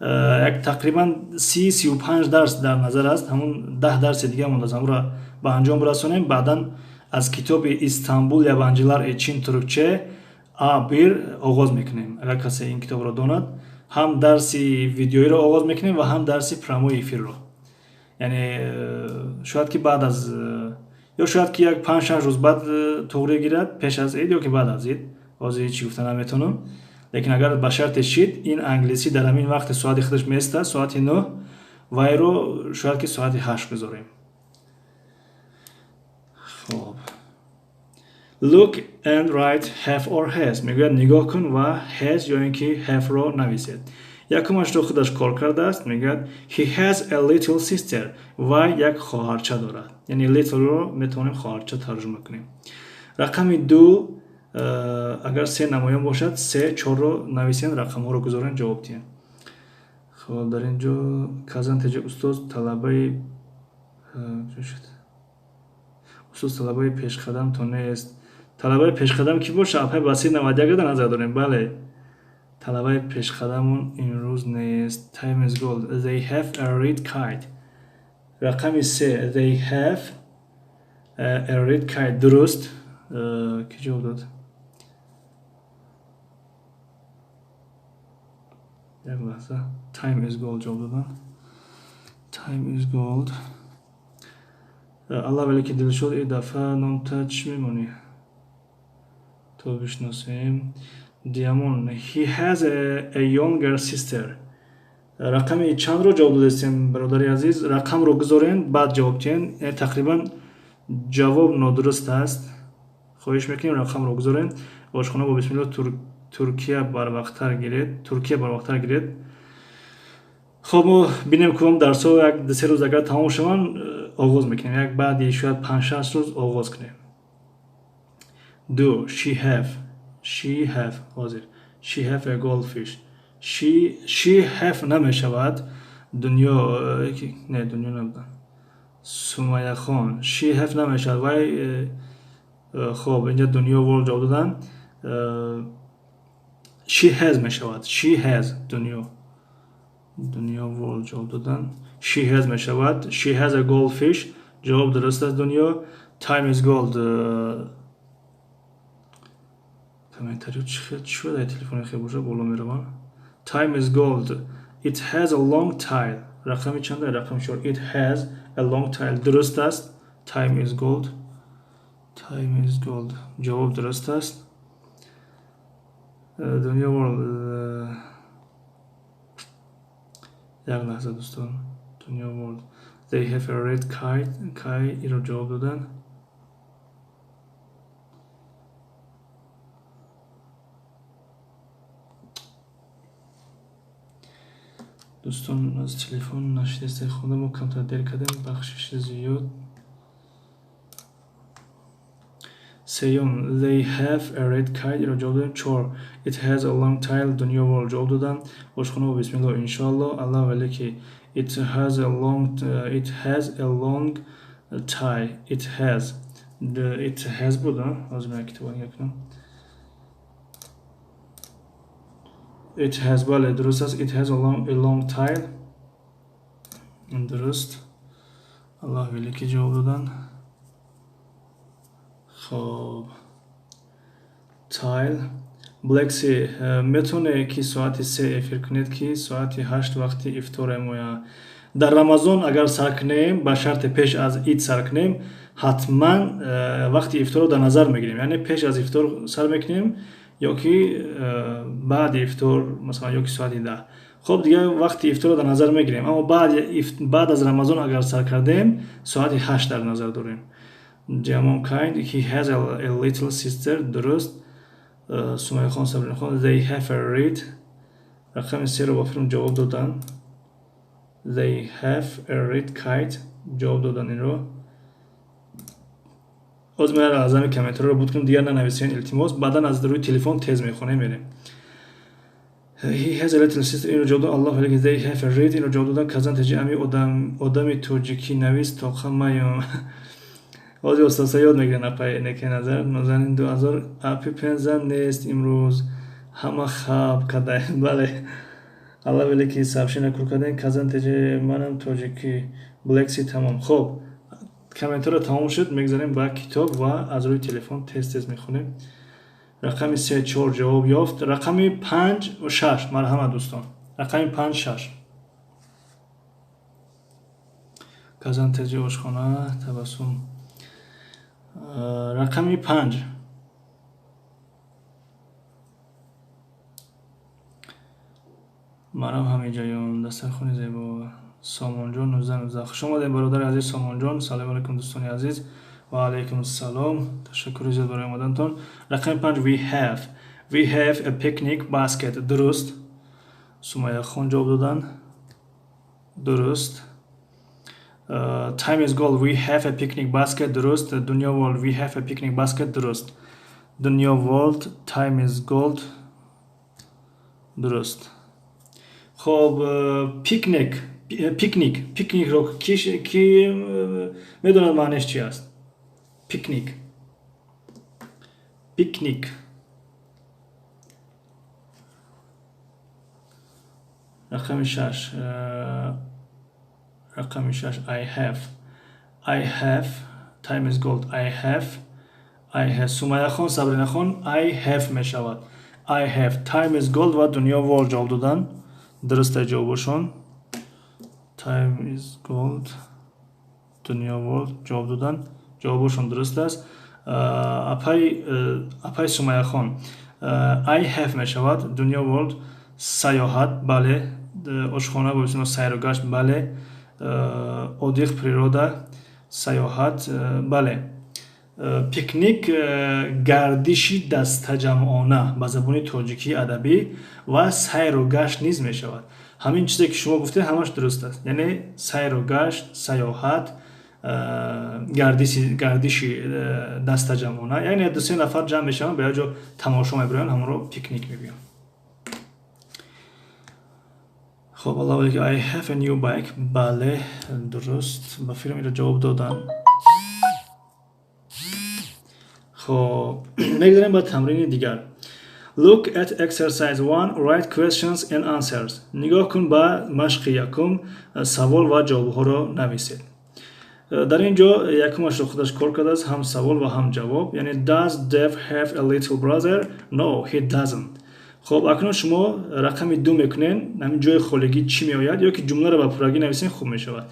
Як тақрибан 30-35 дарс дар назар аст. Ҳамун 10 дарси дига мондааст, ҳамонро ба анҷом расонем. Баъдан аз китоби "Истанбул yabancılar için Türkçe A1" оғоз мекунем. Агар касе ин китобро донад, ҳам дарси видеоиро оғоз мекунем ва ҳам дарси прямой эфирро. Яъне шояд ки баъд аз ё шояд ки як 5-6 рӯз баъд туғри гирад, пеш аз ид ё ки баъд аз ид, ҳозир ҳеҷ гуфта наметавонам. Лекин агар ба шарте шид, ин англисӣ дар ҳамин вақти соати худаш места, соати 9, вайро шояд ки соати 8 гузорем. Хоб, "Look and write have or has." Мегӯяд, нигоҳ кун ва has ё ин ки have-ро нависед. Якумашро худаш кор кардааст. Мегӯяд: "He has a little sister." Вай як хоҳарча дорад. Яъне little-ро метавонем хоҳарча тарҷума кунем. Рақами 2, агар се намоён бошад, се, чорро нависен, рақамҳоро гузорен, ҷавоб диҳем. Хоб, дар ин ҷо Казан теҷа, устоз, талабаи шуд, устод, талабаи пешқадам то нест. Талабаи пешқадам ки боша, апай Басир 91 дар назар дорем. Бале, талабаи пешқадамон имрӯз нест. Time is gold. They have a red kite. Рақами 3, they have a red kite. Дуруст. Ки ҷавоб дод? Як лаҳза. Time is gold ҷавоб додан. Time is gold. Аллах вале ки Дилшод, ин дафъа номта чӣ мемонӣ, то бишносем. Диамон, he has a younger sister. Рақами чандро ҷавоб додастем, бародари азиз? Рақамро гузорен, баъд ҷавоб диҳен. Тақрибан ҷавоб нодуруст аст. Хоҳиш мекунем, рақамро гузорен. Ошхона бо бисмилло, Туркия барвақттар гиред, Туркия барвақттар гиред. Хоб, мо бинем, кудом дарсҳо як 2-3 рӯз агар тамом шаванд, оғоз мекунем. Як баъди шояд 5-6 рӯз оғоз кунем. 2, she have, she have. Ҳозир, she have a goldfish. She have намешавад. Дунё, не, дунё набудан, Сумаяхон. She have намешавад вай. Хоб, инҷа Дунё World ҷавоб додан. She has мешавад. She has. Дунё World ҷавоб додан. She has мешавад. She has a goldfish. Ҷавоб дуруст аст, Дунё. Time is gold. Комментарио чӣ шуда? Телефони хел боша, боло меравам. Time is gold. It has a long tail. Рақами чанда? Рақами 4. It has a long tail. Дуруст аст. Time is gold. Time is gold. Ҷавоб дуруст аст. Дунё World. Як лаҳза, дӯстон. Дунё World. They have a red kite. Кай иро ҷавоб додан? Дӯстон, аз телефон нашидеста хонда, мо камтар дер кардем, бахшиши зиёд. Сеюм, they have a red kite, иро ҷавоб додем. Чор, it has a long tail. Дунё World ҷавоб додам. Ошхона бо бисмилло, иншоалло. Аллах вале ки it has a long tail. It has, it has буд. Ҳозир ман китоба нигоҳ кунам. It has, бале, дуруст аст. It has a long tail. Дуруст. Аллоҳ велики ҷавоб додан. Хоб, tail. Black Sea, метавоне ки соати 3 эфир кунед, ки соати 8 вақти ифтор моя. Дар Рамазон агар сар кунем, ба шарте пеш аз ид сар кунем, ҳатман вақти ифторро дар назар мегирем. Яъне пеш аз ифтор сар мекунем ё ки баъди ифтор, масалан, ё ки соати 10. Хоб, дигар вақти ифторро дар назар мегирем, аммо баъд аз Рамазон агар сар кардем, соати 8 дар назар дорем. Ҷамон kind, he has a little sister. Дуруст. Сумайяхон, Сабринахон, they have a red. Рақами серо ба филм ҷавоб доданд. They have a red kite. Ҷавоб доданд инро. Ҳозир ман аз ҳамин комментарҳоро буд кунам, дигар нанависен, илтимос. Баъдан аз рӯи телефон тез мехонем, мерем. He has a little sister. Инро ҷавоб доданд. Аллоҳ алейк. They have a red. Инро ҷавоб доданд. Казан таҷи ами одами тоҷикӣ навис тоқа маём. Ҳозир устоса ёд мегиранд, апай неке назар. Нозанин 2000 апи пенза нест имрӯз. Ҳама хаб кадай. Бале. Аллоҳ велики сообщение кур кардем. Казан теҷи манам тоҷикӣ. Black Sea тамом. Хоб, комментарро тамом шуд, мегзарем ба китоб ва аз рӯи телефон тез-тез мехонем. Рақами 3, 4 ҷавоб ёфт. Рақами 5 ва 6, марҳамат дӯстон. Рақами 5, 6. Казан теҷи ошхона, табассум. Рақами 5. Марам ҳамиҷаён, дастархони зебо. Сомонҷон 1919. Хуш омадем, бародари азиз Сомонҷон. Салому алайкум, дӯстони азиз. Ва алайкум ассалом. Ташаккури зиёд барои омадантон. Рақами 5, we have. We have a picnic basket. Дуруст. Сумайяхон ҷавоб доданд. Дуруст. Time is gold. We have a picnic basket. Дуруст. Дунё world. We have a picnic basket. Дуруст. Дунё world. Time is gold. Дуруст. Хоб, пикник. Пикник. Пикникро ки медонад маънеш чи аст? Пикник. Пикник. Рақами 6. Рақами 6. I have. I have. Time is gold. I have. I have. Сумайяхон, Сабринахон, I have мешавад. I have. Time is gold ва Дунё world ҷавоб доданд. Дуруст аст ҷавобашон. Time is gold. Дунё world ҷавоб доданд. Ҷавобашон дуруст аст. Апай Сумайяхон, I have мешавад. Дунё world, сайёҳат, бале. Ошхона бо исми сайру гашт, бале. Отдых, природа, сайёҳат, бале. Пикник, гардиши дастаҷамъона ба забони тоҷикии адабӣ ва сайру гашт низ мешавад. Ҳамин чизе ки шумо гуфтед, ҳамаш дуруст аст. Яъне сайру гашт, сайёҳат, гардиши дастаҷамъона, яъне ду-се нафар ҷамъ мешаванд, ба як ҷо тамошо мебироянд, ҳамонро пикник мегӯянд. Хоб, Аллоҳ алейк. I have a new bike. Бале, дуруст. Ба филм инро ҷавоб доданд. Хоб, мегзарем ба тамрини дигар. Look at exercise 1, write questions and answers. Нигоҳ кун ба машқи якум, савол ва ҷавобҳоро нависед. Дар ин ҷо якумашро худаш кор кардааст, ҳам савол ва ҳам ҷавоб. Яъне does Dev have a little brother? No, he doesn't. Хоб, акнун шумо рақами 2 мекунед, ҳамин ҷои холигӣ чӣ меояд, ё ки ҷумларо ба пуррагӣ нависен, хуб мешавад.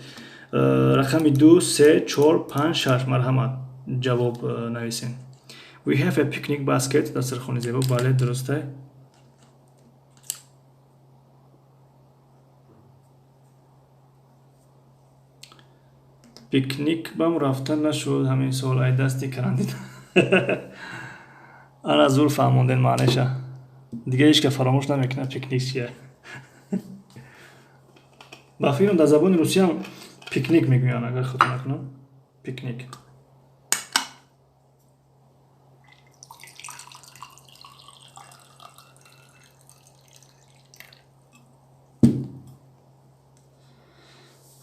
Рақами 2, 3, 4, 5, 6, марҳамат, ҷавоб нависен. We have a picnic basket. Дастархони зебо, бале, дуруст аст. Пикник бам рафта нашуд ҳамин сол, ай дасти карантин. Ана зур фаҳмонден маънеша. Дига ҳеч ка фаромӯш намекунад пикник чия. Ба фикрам дар забони русиям пикник мегӯянд, агар хато накунам. Пикник.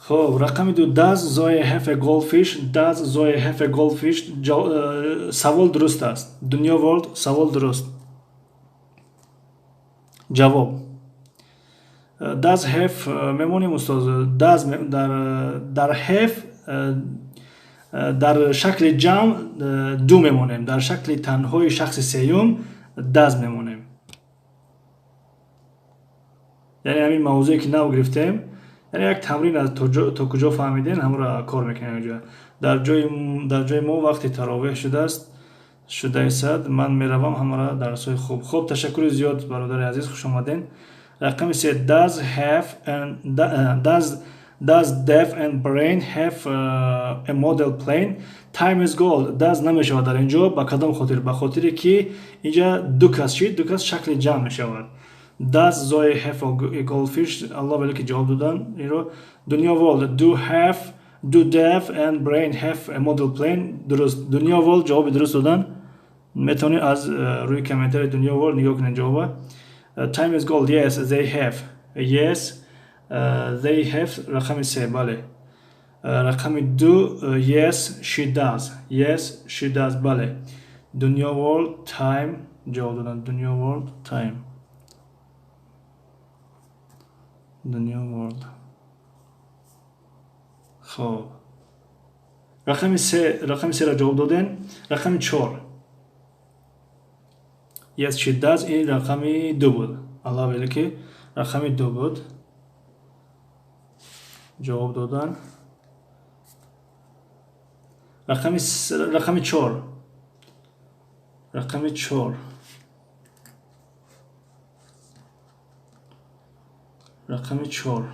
Хоб, рақами 2, does Zoe have a goldfish? Does Zoe have a goldfish? Савол дуруст аст. Дунё world, савол дуруст. Ҷавоб. Does have мемонем, устоз. Does дар have дар шакли ҷамъ do мемонем, дар шакли танҳои шахси сеюм does мемонем. Яъне ҳамин мавзӯе ки нав гирифтем, яъне як тамрин аз то куҷо фаҳмидем, ҳамонро кор мекунем инҷо. Дар ҷои мо вақти таровеҳ шудааст, шудаисад, ман меравам, ҳамаро дарсҳои хуб. Хуб, ташаккури зиёд, бародари азиз, хуш омаден. Рақами се, does have and does Dev and Brain have a model plane? Time is gold. Does намешавад дар инҷо. Ба кадом хотир? Ба хотире ки инҷа ду кас шид, ду кас шакли ҷамъ мешавад. Does Zoe have a goldfish? Аллоҳ вале ки ҷавоб додан инро. Дунё World, do Dev and Brain have a model plane? Дуруст. Дунё World ҷавоби дуруст додан. Метавонед аз рӯи комментари Дунё World нигоҳ кунед ҷавоба. Time is gold. Yes, they have. Yes, they have. Рақами се, бале. Рақами ду, yes, she does. Yes, she does, бале. Дунё World, time ҷавоб додан. Дунё World, time. Дунё World. Хоб, рақами се, рақами серо ҷавоб додем. Рақами чор, yes, she does. Ин рақами ду буд. Аллоҳ вели ки рақами ду буд ҷавоб додан. Рақами чор, рақами чор, рақами чор.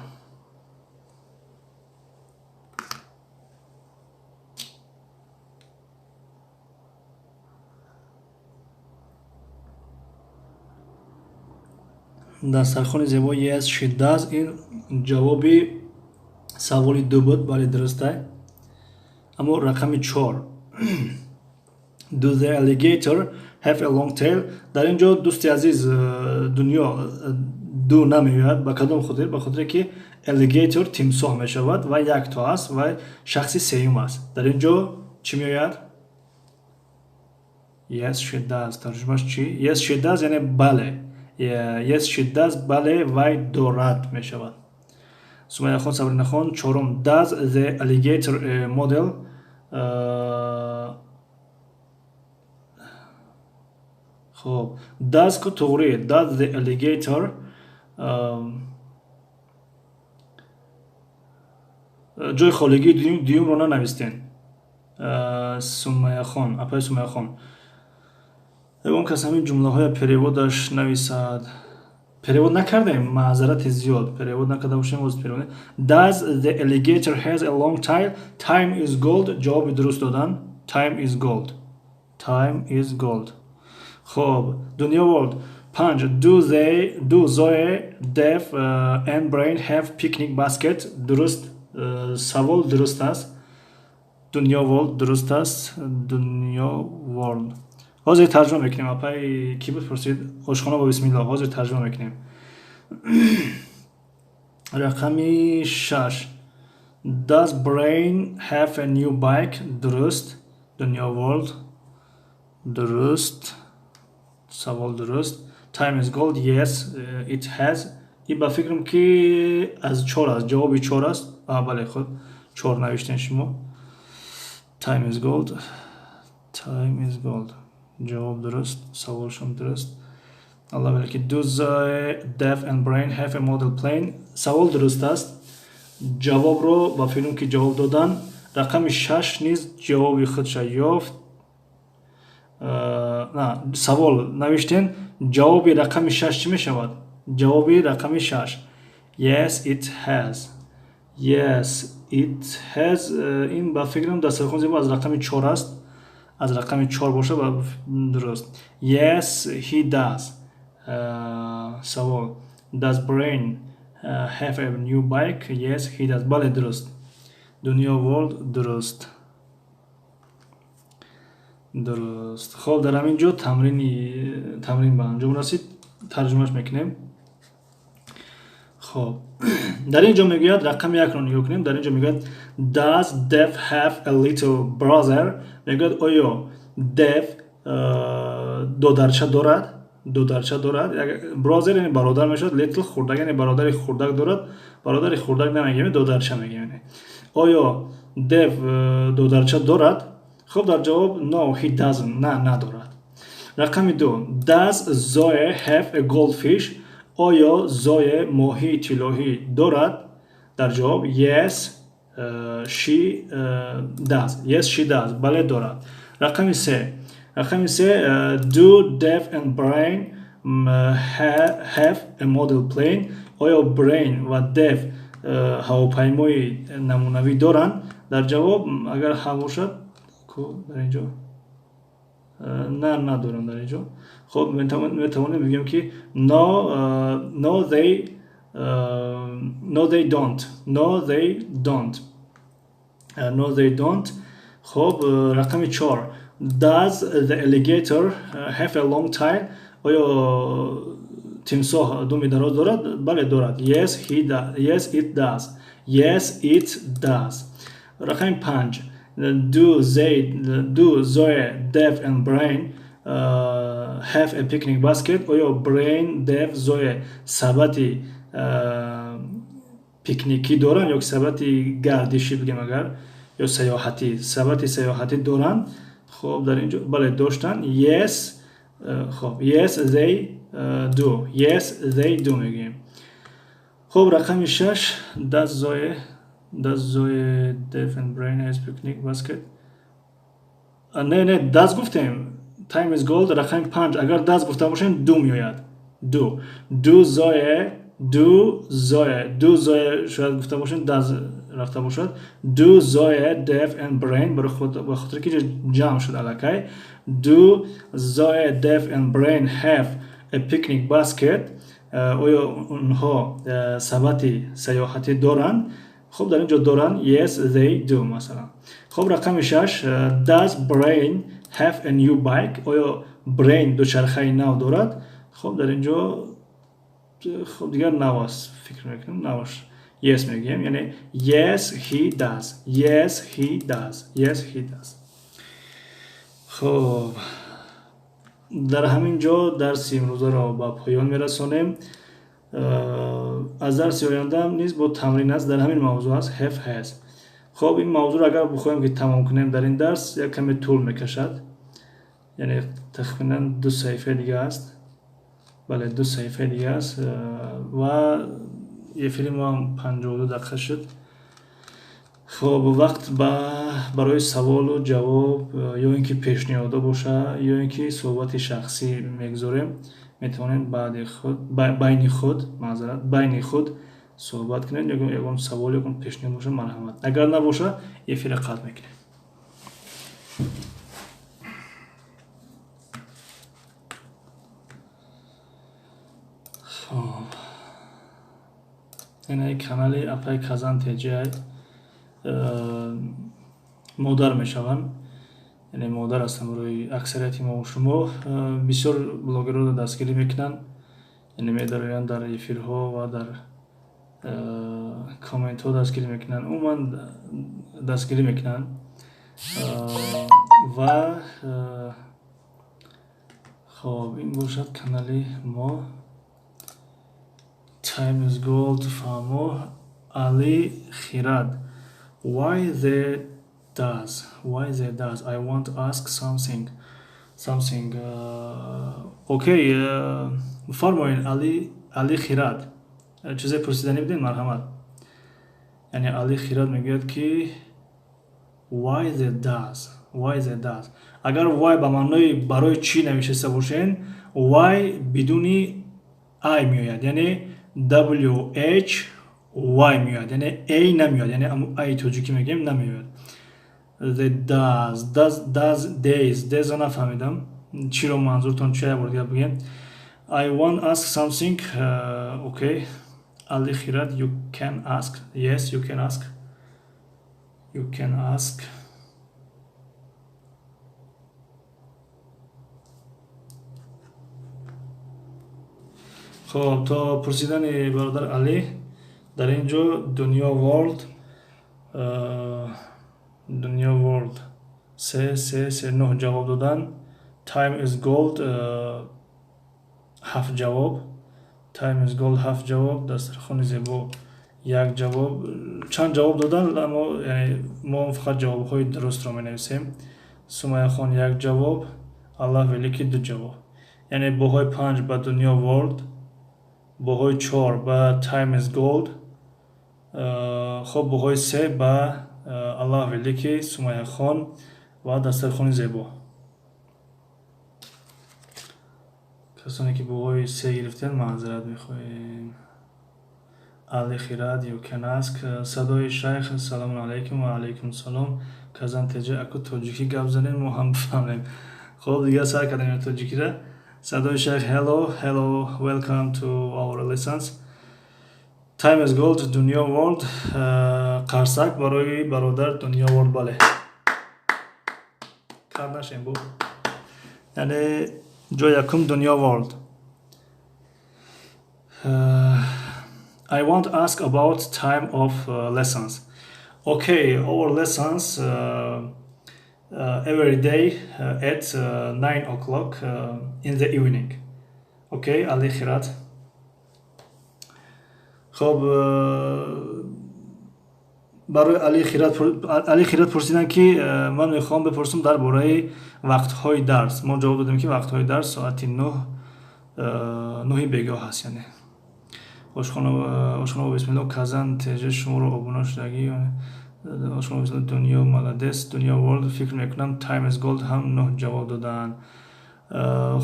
Дастархони зебо. Yes, she does. Ин ҷавоби саволи ду буд, бале, дурустай. Аммо рақами чор, do the alligator have a long tail? Дар ин ҷо, дӯсти азиз Дунё, do намеояд. Ба кадом хотир? Ба хотире ки alligator тимсоҳ мешавад ва якто аст ва шахси сеюм аст. Дар ин ҷо чӣ меояд? Yes, she does. Тарҷумаш чӣ? Yes, she does, яъне бале. Yes, she does, бале, вай дорад мешавад. Сумайяхон, Сабринахон, чорум, does the alligator model. Хоб, does ку туғри. Does the alligator, ҷои холигии дуюмро нанавистен. Сумайяхон, апаи Сумайяхон, ягон кас ҳамин ҷумлаҳоя перевод аш нависад. Перевод накардем, маъзарати зиёд, перевод накарда бошем, боз перевод. Does the alligator has a long tail? Time is gold ҷавоби дуруст додан. Time is gold, time is gold. Хоб, Дунё World, панҷ, do Zoe, Dev and Brain have picnic basket? Дуруст, савол дуруст аст. Дунё World дуруст аст. Дунё World, ҳозир тарҷума мекунем. Апай кӣ буд пурсид? Ошхона бо бисмилло. Ҳозир тарҷума мекунем. Рақами шаш, does Brain have a new bike? Дуруст. Дунё World дуруст, савол дуруст. Time is gold. Yes, it has. И ба фикрам ки аз чор аст, ҷавоби чор аст. Бале, худ чор навиштен шумо. Time is gold, time is gold, ҷавоб дуруст, саволшон дуруст. Аллоҳ вале ки do the Dev and Brain have a model plane? Савол дуруст аст, ҷавобро ба фикрам ки ҷавоб додан. Рақами шаш низ ҷавоби худша ёфт. На, савол навиштен. Ҷавоби рақами шаш чӣ мешавад? Ҷавоби рақами шаш, yes, it has. Yes, it has. Ин ба фикрам дастархон зебо аз рақами чор аст. Аз рақами чор боша, дуруст. Yes, he does. Савол, does Brain have a new bike? Yes, he does. Бале, дуруст. Дунё World дуруст, дуруст. Хоб, дар ҳамин ҷо тамрин ба анҷом расид. Тарҷумаш мекунем. Хоб, дар ин ҷо мегӯяд, рақами якро нигоҳ кунем. Дар ин ҷо мегӯяд: Does Dev have a little brother? Мегӯяд, оё Dev додарча дорад? Додарча дорад. Brother яъне бародар мешавад, little хурдак, яъне бародари хурдак дорад. Бародари хурдак намегӯем, додарча мегӯем. Оё Dev додарча дорад? Хуб, дар ҷавоб: No, he doesn't. На, надорад. Рақами ду, does Zoe have a goldfish? Оё Зое моҳии тиллоҳӣ дорад? Дар ҷавоб: Yes, she does. Yes, she does. Бале, дорад. Рақами се, рақами се, do Dev and Brain have a model plane? Оё Brain ва Dev ҳавопаймои намунавӣ доранд? Дар ҷавоб агар ҳа бошад, ку дар ин ҷо на, надоранд дар ин ҷо. Хоб, метавонем бигӯем ки no, they, no, they don't, no, they don't, no, they don't. Хоб, рақами 4: does the alligator have a long tail? Оё тимсоҳ думи дароз дорад? Бале, дорад. Yes, he does. Yes, it does. Yes, it does. Рақами 5: do Zoe, Dev and Brain have a picnic basket? Оё Brain, Dev, Zoe сабати пикникӣ доранд ё сабати гардишӣ бигем агар, ё саёҳатӣ, сабати саёҳатӣ доранд? Хоб, дар ин ҷо бале, доштанд. Yes. Хоб, yes, they do. Yes, they do мегӯем. Хоб, рақами 6: does Zoe, Dev and Brain has picnic basket? Не, не, does гуфтем. Time is gold. Рақами 5, агар does гуфта бошем, do меояд. Do Zoe шояд гуфта бошем, does рафта бошад. Do Zoe, Dev and Brain, ба хотире ки ҷамъ шуд аллакай. Do Zoe, Dev and Brain have a picnic basket? Оё онҳо сабати саёҳатӣ доранд? Хоб, дар ин ҷо доранд. Yes, they do, масалан. Хоб, рақами 6: does Brain have a new bike? Оё Brain дучархаи нав дорад? Хоб, дар ин ҷо, хоб, дигар нав аст, фикр мекунам, наваш. Yes мегӯем, яъне yes, he does. Yes, he does. Yes, he does. Хоб, дар ҳамин ҷо дарси имрӯзаро ба поён мерасонем. Аз дарси оянда низ бо тамрин аст, дар ҳамин мавзӯъ аст, have, has. Хоб, ин мавзӯъро агар бихоҳем ки тамом кунем дар ин дарс, як каме тӯл мекашад, яъне тахминан 2 саҳифаи дига аст. Бале, 2 саҳифаи дига аст ва эфири мо ҳам 52 дақиқа шуд. Хоб, вақт барои саволу ҷавоб ё ин ки пешниҳодо боша, ё ин ки суҳбати шахсӣ мегузорем. Метавонем баъди худ, байни худ, маъзарат, байни худ суҳбат кунем. Ягон савол, ягон пешниҳод боша, марҳамат. Агар набоша, эфира қатъ мекунем. Хоб, инаи канали апай Казан теҷиай, модар мешаванд, яъне модар ҳастанд барои аксарияти мо шумо. Бисёр блогерро дастгирӣ мекунанд, яъне медароянд дар эфирҳо ва дар комментҳо дастгирӣ мекунанд, умуман дастгирӣ мекунанд. Ва хоб, ин бошад канали мо. Time is gold. Фаҳмо. Али Хирад: why the does, why the does? I want to ask something. Okay, фармоед, Али Хирад, чизе пурсиданӣ будед, марҳамат. Яъне Али Хирад мегӯяд ки why the does, why the does. Агар why ба маънои барои чӣ навишта бошен, why бидуни i меояд, яъне w h y меояд, яъне a намеояд, яъне a тоҷикӣ мегӯем, намеояд. The does, does, does, days, days нафаҳмидам чиро манзуртон чи, як бор дигар бигӯем. I want ask something. Okay, Ali Khirad, you can ask. Yes, you can ask, you can ask. Хоб, то пурсидани бародар Али, дар ин ҷо Дунё World, Дунё World се, се, се, нӯҳ ҷавоб додан. Time is gold ҳафт ҷавоб. Time is gold ҳафт ҷавоб. Дастархони зебо як ҷавоб. Чанд ҷавоб додан, аммо яъне мо фақат ҷавобҳои дурустро менависем. Сумайяхон як ҷавоб, Аллаҳ Великий ду ҷавоб. Яъне баҳои 5 ба Дунё World, баҳои 4 ба Time is gold, хоб, баҳои 3 ба Аллаҳ Великий, Сумайяхон ва Дастархони зебо. Касоне ки баҳои се гирифтем, маъзарат мехоҳем. Али Хирад, you can ask. Садои Шайх, салому алайкум. Ва алайкум салом. Казан теҷа, аку тоҷикӣ гап занем, мо ҳам бифаҳмем. Хоб, дигар сар кардем тоҷикира. Садои Шайх, hello, hello, welcome to our lessons. Time is gold, Дунё World. Қарсак барои бародар Дунё World, бале. Кар нашем бу. Яъне ҷои якум Дунё World. I want to ask about time of lessons. Okay, our lessons every day at 9 o'clock in the evening. Okay, Ali Khirat. Хоб, барои Али Хират, Али Хират пурсиданд, ки ман мехоҳам бипурсам дар бораи вақтҳои дарс. Мо ҷавоб додем, ки вақтҳои дарс соати 9, 9-и бегоҳ ҳаст. Яъне ошхона бисмилло. Казан теҷа, шуморо обуна шудагӣ. Ошхона бисмилло. Дунё молодец, Дунё World. Фикр мекунам, Time is Gold ҳам 9 ҷавоб доданд.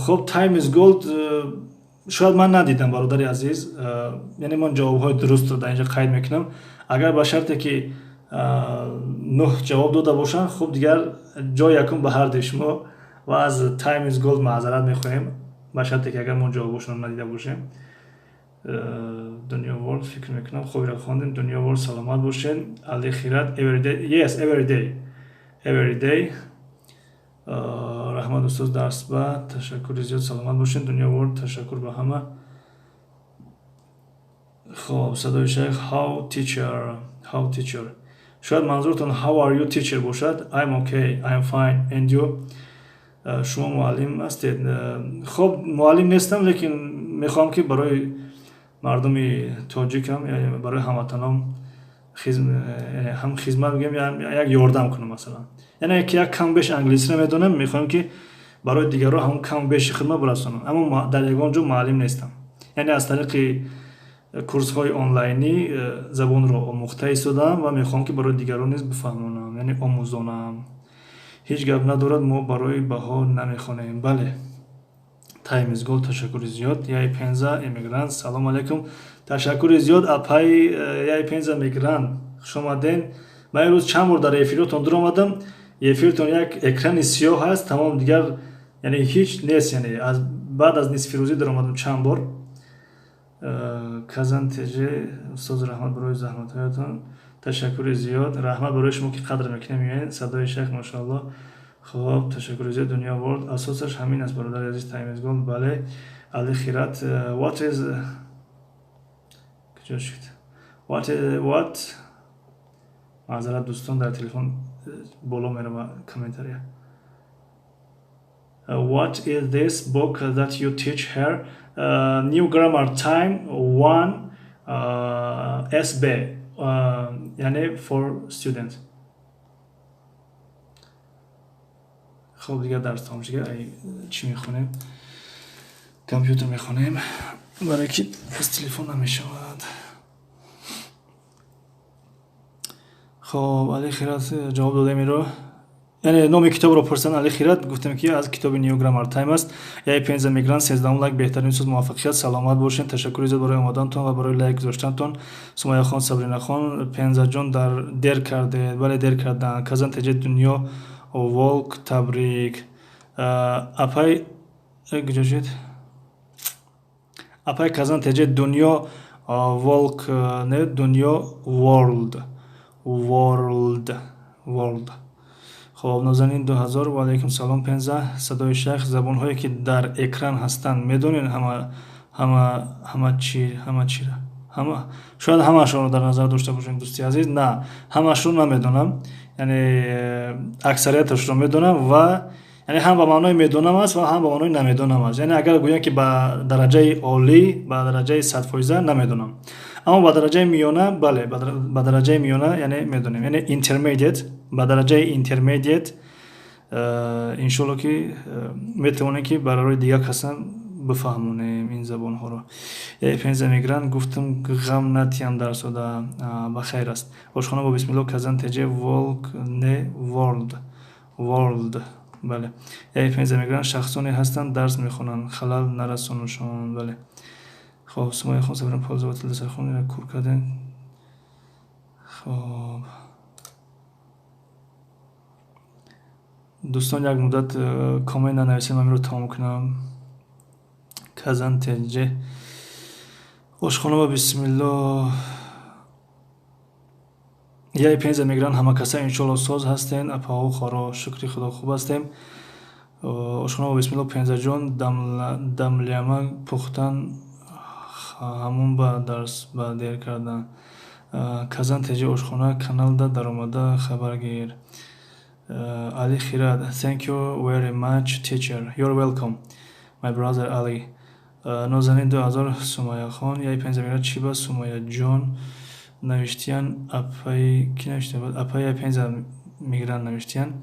Хоб, Time is Gold шояд ман надидам, бародари азиз. Яъне ман ҷавобҳои дурустро дар инҷа қайд мекунам. Агар ба шарте ки 9 ҷавоб дода бошанд, хуб, дигар ҷои якум ба ҳардуи шумо ва аз Time is Gold маъзарат мехоҳем, ба шарте ки агар мо ҷавобошонро надида бошем. Дунё World, фикр мекунам, хуб, хондем. Дунё World, саломат бошед. Али Хират, every day, yes, every day, every day. Раҳмат, устоз, дарс ба ташаккури зиёд, саломат бошед. Дунё World, ташаккур ба ҳама. Хоб, Садои Шайх, how teacher, how teacher. Шояд манзуртон how are you, teacher бошад. I'm okay, I'm fine, and you? Шумо муаллим ҳастед? Хоб, муаллим нестам, лекин мехоҳам, ки барои мардуми тоҷикам, барои ҳамватаном ҳам хизмат бигӯем, як ёрдам кунам, масалан. Яъне ки як кам беш англисиро медонам, мехоҳам, ки барои дигарро ҳамон кам беши хидмат бирасонам, аммо дар ягон ҷо муаллим нестам. Яъне аз тариқи курсҳои онлайнӣ забонро омӯхта истодаам ва мехоҳам, ки барои дигарон низ бифаҳмонам, яъне омӯзонам. Ҳеҷ гап надорад, мо барои баҳо намехонем. Бале, Time is Gold, ташаккури зиёд. Яй Пенза эмигрант, салом алайкум. Ташаккури зиёд, апаи Яй Пенза мигрант, хушомаден. Ман имрӯз чанд бор дар эфиротон дуромадам, эфиртон як экрани сиёҳ ҳаст, тамом, дигар яъне ҳеҷ нест. Яъне аз баъд аз нисфирӯзӣ даромадам чанд бор. Казан теже, устоз, раҳмат барои заҳматҳоятон. Ташаккури зиёд, раҳмат барои шумо, ки қадр мекунем, меоед. Садои Шайх, машоалло. Хоб, ташаккури зиёд. Дунё World, асосаш ҳамин аст, бародари азиз. Time is Gold, бале. Али Хират, what is, куҷо шуд? What, маъзарат, дӯстон, дар телефон боло мерава комментария. What is this book that you teach her? New Grammar Time 1 SB, яъне for student. Хоб, дигар дарс тамом шуд. Чӣ мехонем? Компютер мехонем, барое ки аз телефон намешавад. Хоб, Али Хират, ҷавоб додем иро. Яъне номи китобро пурсанд, Али Хират, гуфтем, ки аз китоби New Grammar Time аст. Яй Пенза мигрант, 13-ум лайк, беҳтарин суз, муваффақият, саломат бошед. Ташаккури зиёд барои омадантон ва барои лайк гузоштантон. Сумайяхон, Сабринахон, Пензаҷон, дар дер кардед. Бале, дер карданд. Казан теҷа, Дунё Волк, табрик. Апай, куҷо шуд? Апай Казан теҷа, Дунё Волк, не, Дунё World, World, World. Хоб, Нозанин 2000, ва алайкум салом, Пенза. Садои Шайх, забонҳое ки дар экран ҳастанд, медонед ҳама, ҳама, ҳама чи, ҳама чира? Ҳама, шояд ҳамаашонро дар назар дошта бошем, дӯсти азиз. На, ҳамаашро намедонам, яъне аксарияташро медонам ва яъне ҳам ба маънои медонам аст ва ҳам ба маънои намедонам аст. Яъне агар гӯям, ки ба дараҷаи олӣ, ба дараҷаи 100%, намедонам, аммо ба дараҷаи миёна, бале, ба дараҷаи миёна яъне медонем, яъне intermediate, ба дараҷаи intermediate иншоалло, ки метавонем, ки барои дигар касан бифаҳмонем ин забонҳоро. Пенза мигрант, гуфтам, ғам натиям, дарсода ба хайр аст. Ошхона бо бисмилло. Казан теҷе, волк, не, world, world. Бале, яи пенза мегиранд, шахсоне ҳастанд, дарс мехонанд, халал нарасонушон. Бале, хоб, Сумайяхон, Сабрина, пользователь дастархон кур кардем. Хоб, дӯстон, як муддат коммент нанависем, ман инро тамом кунам. Казан теҷе, ошхона ба бисмилло, яи пенза мегиранд. Ҳама каса иншоалло соз ҳастен, апаҳо, хоро? Шукри Худо, хуб ҳастем. Ошхона ба бисмилло, пензаҷон, дамляма пухтан, ҳамун ба дарс ба дер кардан. Казан теҷе, ошхона каналда даромада хабаргир. Али Хирад, thank you very much, teacher. You're welcome, my brother Ali. Нозанин 2000, Сумайяхон, яи пенза мегирад, чӣ ба Сумайяҷон навиштиян? Апаи ки навишта буд? Апаи яи пенза мегиранд навиштиян.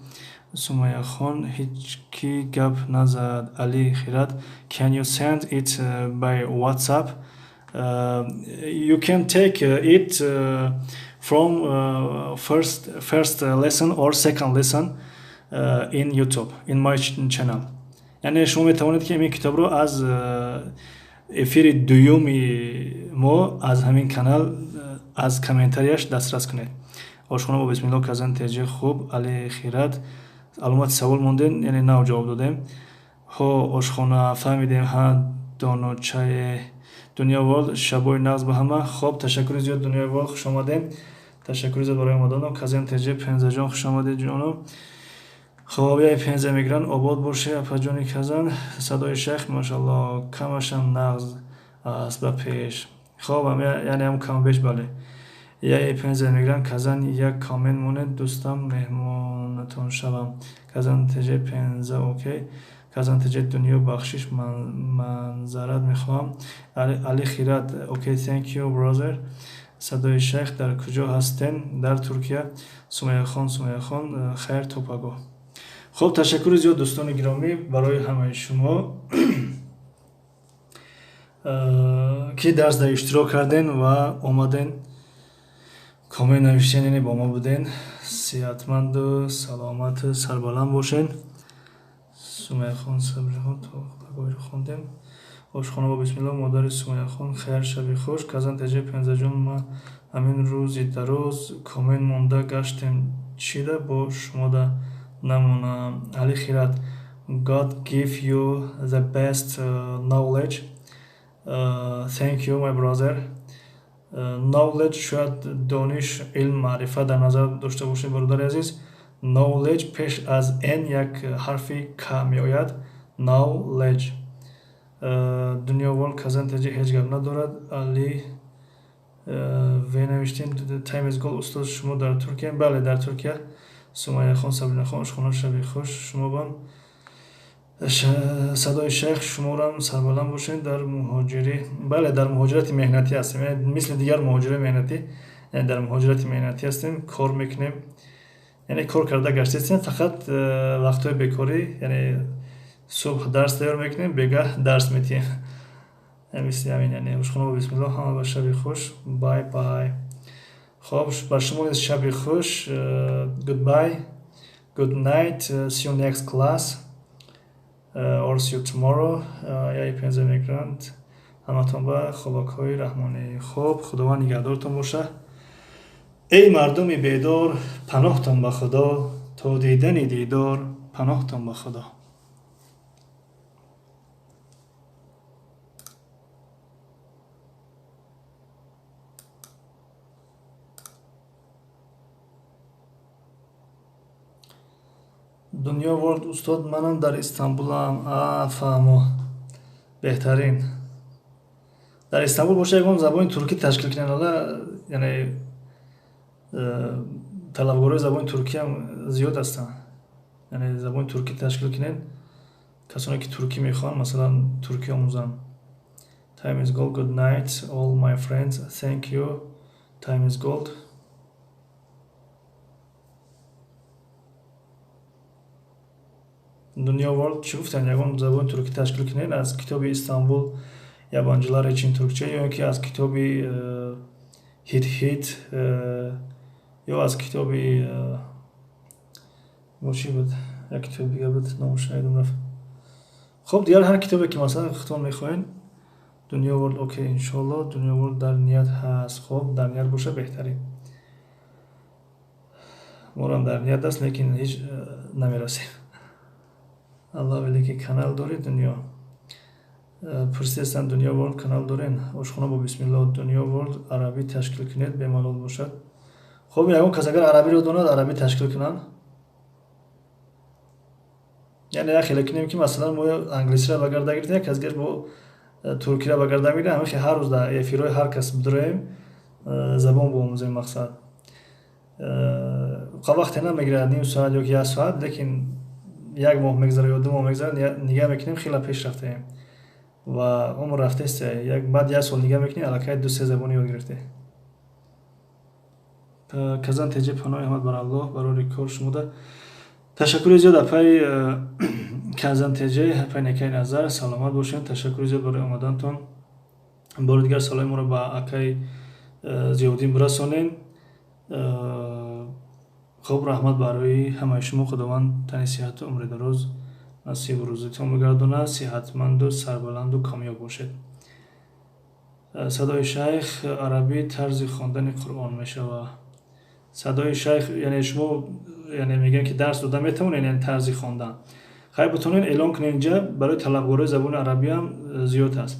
Сумайяхон, ҳеҷ кӣ гап назад. Али Хирад, can you send it by WhatsApp? You can take it from first lesson or second lesson in YouTube, in my channel. Яъне шумо метавонед, ки ин китобро аз эфири дуюми мо, аз ҳамин канал, аз комментарияш дастрас кунед. Ошхона бо бисмилло, Казан теҷе, хуб. Али Хирад, аломати савол монден, яъне нав ҷавоб додем. Ҳо, ошхона, фаҳмидем. Ҳа, доночае. Дунё Ворлд, шабои нағз ба ҳама. Хоб, ташаккури зиёд, Дунёи Ворлд, хуш омадем, ташаккури зиёд барои омаданам. Казан теҷе, пензаҷон, хуш омадед, ҷоно. Хоб, яй пенза мегиранд, обод боше, апаҷони Казан. Садои шайх, машалло, камашам нағз аст, ба пеш. Хоб, яъне ҳам каму беш, бале. Яй пенза мегиранд, Казан, як коммент монед, дӯстам, меҳмонатон шавам. Казан теҷе, пенза, окей. Казан теҷе, дунё, бахшиш, манзарат мехоҳам. Али Хират, окей, thank you, brother. Садои шайх, дар куҷо ҳастен? Дар Туркия. Сумайяхон, Сумайяхон, хайр, то пагоҳ. Хуб, ташаккури зиёд, дӯстони гиромӣ, барои ҳамаи шумо, ки дарс дар иштирок карден ва омаден, коммент навиштен, яъне бо мо буден. Сиҳатманду саломату сарбаланд бошен. Сумайяхон, Сабрихон, то пагоҳиро хондем. Ошхона бо бисмилло, модари Сумайяхон, хайр, шаби хуш. Казан теҷе, пензаҷон, ма ҳамин рӯзи дароз коммент монда гаштем, чида бо шумода намонам? Али Хират, God give you the best knowledge. Thank you, my brother. Knowledge шояд дониш, илм, маърифат дар назар дошта бошед, бародари азиз. Knowledge пеш аз n як ҳарфи к меояд. Knowledge. Дунё Ворлд, Казан теҷе, ҳеҷ гап надорад. Али в навиштем. Time is gold, устоз, шумо дар Туркия? Бале, дар Туркия. Сумайяхон, Сабринахон, ошхона, шаби хуш шумобам. Садои шайх, шуморам сарбаланд бошед. Дар муҳоҷирӣ? Бале, дар муҳоҷирати меҳнатӣ ҳастем, мисли дигар муҳоҷирои меҳнатӣ, яъне дар муҳоҷирати меҳнатӣ ҳастем, кор мекунем, яъне кор карда гаштаистем. Фақат вақтҳои бекорӣ, яъне субҳ дарс тайёр мекунем, бегаҳ дарс метиҳем, мисли ҳамин. Яъне ошхона бо бисмилло, ҳама ба шаби хуш, bye bye. Хоб, ба шумо низ шаби хуш. Goodbye, good night, see you next class or see you tomorrow. Яи пенза мекунанд, ҳаматон ба хобакҳои раҳмонӣ. Хуб, Худованд нигаҳдортон боша. Эй мардуми бедор, паноҳтон ба Худо, то дидани дидор, паноҳтон ба Худо. Дунё Ворлд, устод, манам дар Истанбулам. А, фаҳмо, беҳтарин. Дар Истанбул боша, ягон забони туркӣ ташкил кунед, ала, яъне талабгорои забони туркиам зиёд ҳастанд. Яъне забони туркӣ ташкил кунед, касоне ки туркӣ мехоҳанд, масалан, туркӣ омӯзанд. Time is gold, good night, all my friends, thank you, time is gold. Дунё Ворлд, чӣ гуфтанд? Ягон забони туркӣ ташкил кунед аз китоби «Истанбул yabancılar için Türkçe» ё ин ки аз китоби «Ҳит ҳит» ё аз китоби бо чӣ буд. Як китоби дига буд, номаш наёдам рафт. Хуб, дигар ҳар китобе ки масалан худтон мехоҳед. Дунё Ворлд, окей, иншоалло, Дунё Ворлд дар ният ҳаст. Хуб, дар ният боша, беҳтарин. Морам дар ният аст, лекин ҳеҷ намерасем. Аллоҳ велики, канал доред, Дунё? Пурсидастанд, Дунё Ворлд канал дорен? Ошхона бо бисмилло, Дунё Ворлд арабӣ ташкил кунед, бемалол бошад. Хуб, ягон кас агар арабиро донад, арабӣ ташкил кунанд. Яъне як хеле кунем, ки масалан мо англисиро ба гарда гирифтем, як кас дигар бо туркиро ба гарда мегирем, ҳамин ҳар рӯз дар эфирҳои ҳар кас бидроем, забон биомӯзем. Мақсад, вақте намегирад, ним соат ё як соат, лекин як моҳ мегзарад ё 2 моҳ мегзарад, нигаҳ мекунем, хеле пеш рафтаем ва умр рафтаест. Баъд як сол нигаҳ мекунем, аллакай ду се забони ёд гирифте. Казан теҷе, паноҳи аҳмад бар Аллоҳ, барори кор шумода. Ташаккури зиёд, апаи Казан теҷе, апаи Некаи Назар, саломат бошед. Ташаккури зиёд барои омадантон. Бори дигар саломи моро ба акаи Зиёвуддин бирасонед. Хуб, раҳмат барои ҳамаи шумо. Худованд тани сиҳату умри дароз насибу рӯзитон бигардонад. Сиҳатманду сарбаланду комёб бошед. Садои Шайх, арабӣ тарзи хондани Қуръон мешавад. Садои Шайх, яъне шумо, яъне мегӯям, ки дарс дода метавонед, яъне тарзи хондан. Хайр, бутонед эълон кунед, инҷа барои талабгорои забони арабиам зиёд аст.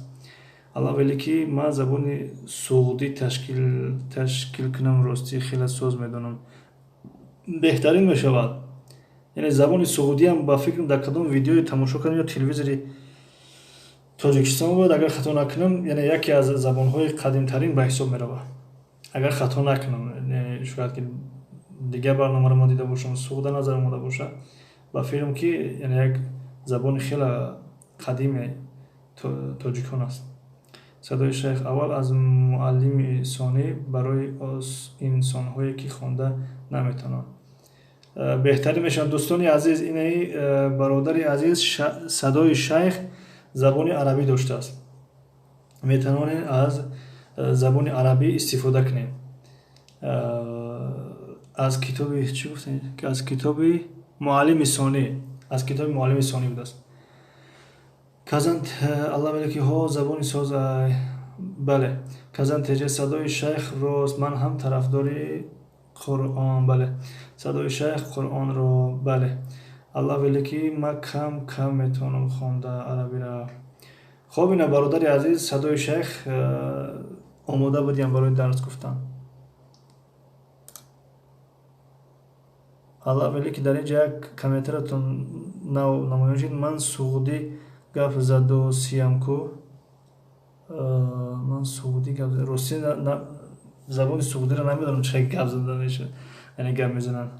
Аллоҳ велики, ман забони суғдӣ ташкил кунам, ростӣ хеле соз медонам. Беҳтарин мешавад. Яъне забони суғдиам, ба фикрам, дар кадом видеои тамошо кардам ё телевизори Тоҷикистон буд, агар хато накунам, яъне яке аз забонҳои қадимтарин ба ҳисоб меравад. Агар хато накунам, шояд ки дигар барномаро мо дида бошам, суғда назар омода бошад. Ба фикрам, ки яъне як забони хеле қадими тоҷикон аст. Садои Шайх, аввал аз муаллими сонӣ барои инсонҳое ки хонда наметавонанд. Беҳтарин мешавад. Дӯстони азиз, инаи бародари азиз Садои Шайх забони арабӣ доштааст. Метавонед аз забони арабӣ истифода кунед. Аз китоби чӣ гуфтем? Аз китоби муаллими сонӣ, аз китоби муаллими сонӣ будааст. Казан, Аллоҳ велики, ҳо, забони соз, бале. Казан теҷа, Садои Шайх рост, ман ҳам тарафдори Қуръон, бале. Садои Шайх Қуръонро, бале. Аллоҳ велики, ман кам кам метавонам хонда арабиро. Хоб, ина бародари азиз Садои Шайх омода будем барои дарс гуфтан. Аллоҳ велики, дар инҷа як комментариятон нав намоён шуд. Ман суғдӣ гап заду сиям ку. Ман суғдӣ гап, ростӣ забони суғдиро намедонам, чӣ гап зада мешавад, яъне гап мезананд.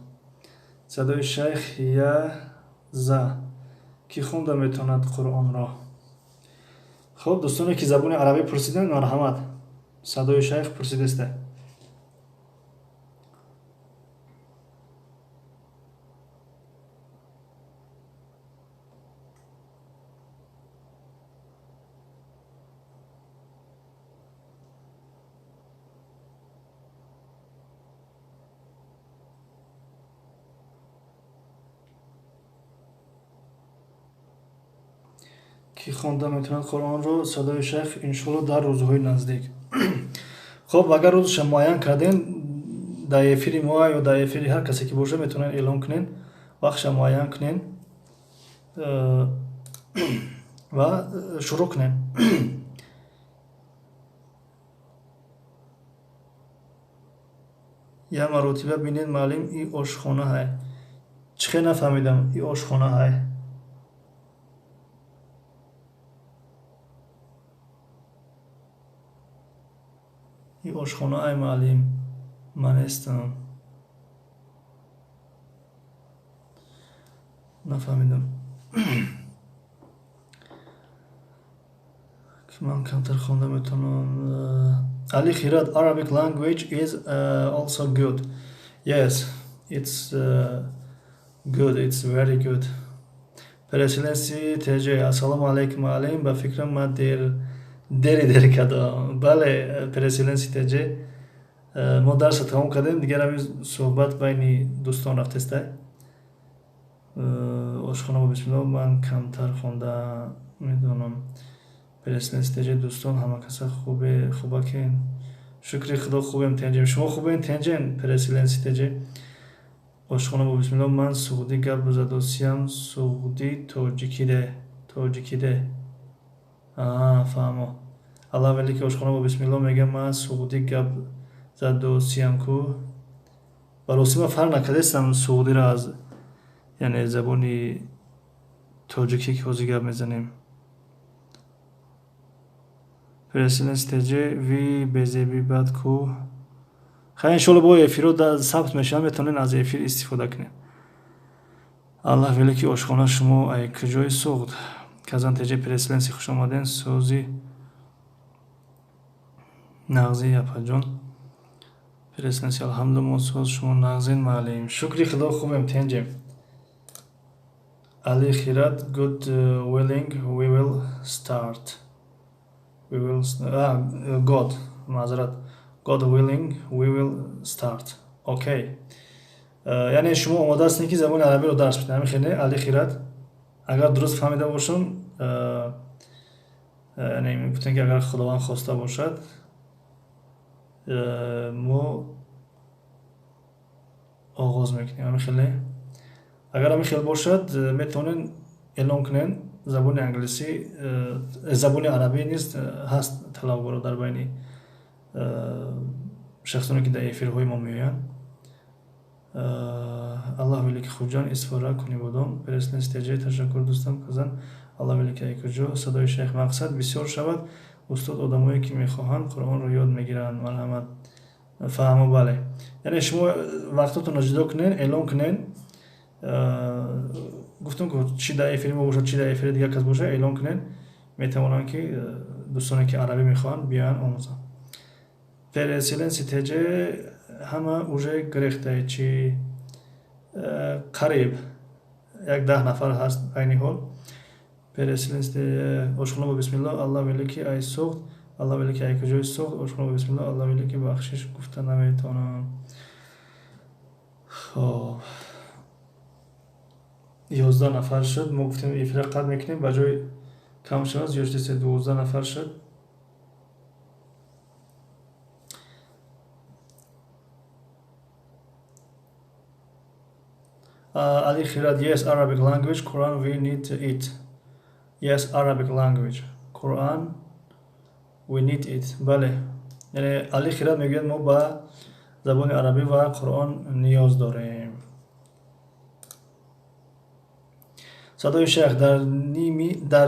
Садои Шайх, я за кӣ хонда метавонад Қуръонро? Хуб, дӯстоне ки забони арабӣ пурсиданд, марҳамат. Садои Шайх пурсидаста. Кӣ хонда метавонад Қуръонро? Садои Шайх, иншоалло, дар рӯзҳои наздик. Хуб, агар рӯзаша муайян кардем, дар эфири мо ё дар эфири ҳар касе ки бошад, метавонед эълон кунед, вақтша муайян кунед ва шурӯъ кунем. Як маротиба бинед, муаллим, и ошхона ҳай. Чӣ хел нафаҳмидам, и ошхона ҳай. И ошхона ай, муаллим, ман нестам. Нафаҳмидам. Ман камтар хонда метавонам. Али Хират, Arabic language is also good. Yes, it's good, it's very good. Переселенси ТЖ, ассалому алайкум, муаллим, ба фикрам, ман дер дери дер кардам. Бале, Переселенси ТЖ, мо дарса тамом кардем, дигар ҳамин суҳбат байни дӯстон рафтеста. Ошхона бо бисмилло ман камтар хонда медонам. Переселенцы ТЖ дӯстон ҳамакаса хубе хубакен. Шукри худо хубем тенҷем. Шумо хубен тенҷен переселенцы ТЖ. Ошхона бо бисмилло ман суғдӣ гап задосиям суғдӣ тоҷикиде тоҷикиде. Аа фаҳмо. Аллах велики ошхона бо бисмилло мегӯям ман суғдӣ гап задосиям ку. Ба ростӣ ман фарқ накардастам суғдиро аз яъне забони тоҷикӣ ки ҳозир гап мезанем. Переселенцы ТЖ ви безебӣ бад ку. Хай иншоалло бо эфирҳо сабт мешаванд, метавонед аз эфир истифода кунед. Аллах велики ошхона шумо ай куҷои суғд? Казан ТЖ переселенцы хуш омаден. Сози нағзи апаҷон. Переселенцы алҳамдулилла мо соз шумо нағзин маълим. Шукри худо хубем тенҷем. Али Хират God willing we will start. We will God маъзарат. God willing we will start. Okay. Яъне шумо омода ҳастед ки забони арабиро дарс бидиҳед. Ҳамин хеле Али Хират. Агар дуруст фаҳмида бошам, яъне мегуфтем ки агар Худованд хоста бошад, мо оғоз мекунем. Ҳамин хеле. Агар ҳамин хел бошад, метавонед эълон кунед забони англисӣ, забони арабӣ низ ҳаст талабгаро дар байни шахсоне ки дар эфирҳои мо меоянд. Аллах велики Хуҷанд Исфора Кунибодом Переселенцы ТЖ ташаккур дӯстам Казан Аллах велики ай куҷо садои шайх мақсад бисёр шавад устод одамое ки мехоҳанд Қуръонро ёд мегиранд марҳамат. Фаҳмо бале. Яъне шумо вақтотонро ҷудо кунед, эълон кунед. Гуфтам ки чӣ дар эфири мо бошад, чӣ дар эфири дигар кас бошад, эълон кунед. Метавонанд ки дӯстоне ки арабӣ мехоҳанд биёянд омӯзанд. Переселенцы ТЖ ҳама уже гирехтае чи қариб як 10 нафар ҳаст айни ҳол. Переселенцы ошхона бо бисмилло Аллах велики ай суғд, Аллах велики ай куҷои суғд, ошхона бо бисмилло Аллах велики бахшиш гуфта наметавонам. Хоб 11 нафар шуд. Мо гуфтем эфира қатъ мекунем, ба ҷои кам шавад зиёд шуд, 12 нафар шуд. Ali Khirad, yes, Arabic language, Quran, we need it. Yes, Arabic language, Quran, we need it. Бале. Яъне Али Хирад мегӯяд мо ба забони арабӣ ва Қуръон ниёз дорем. Садои шайх дар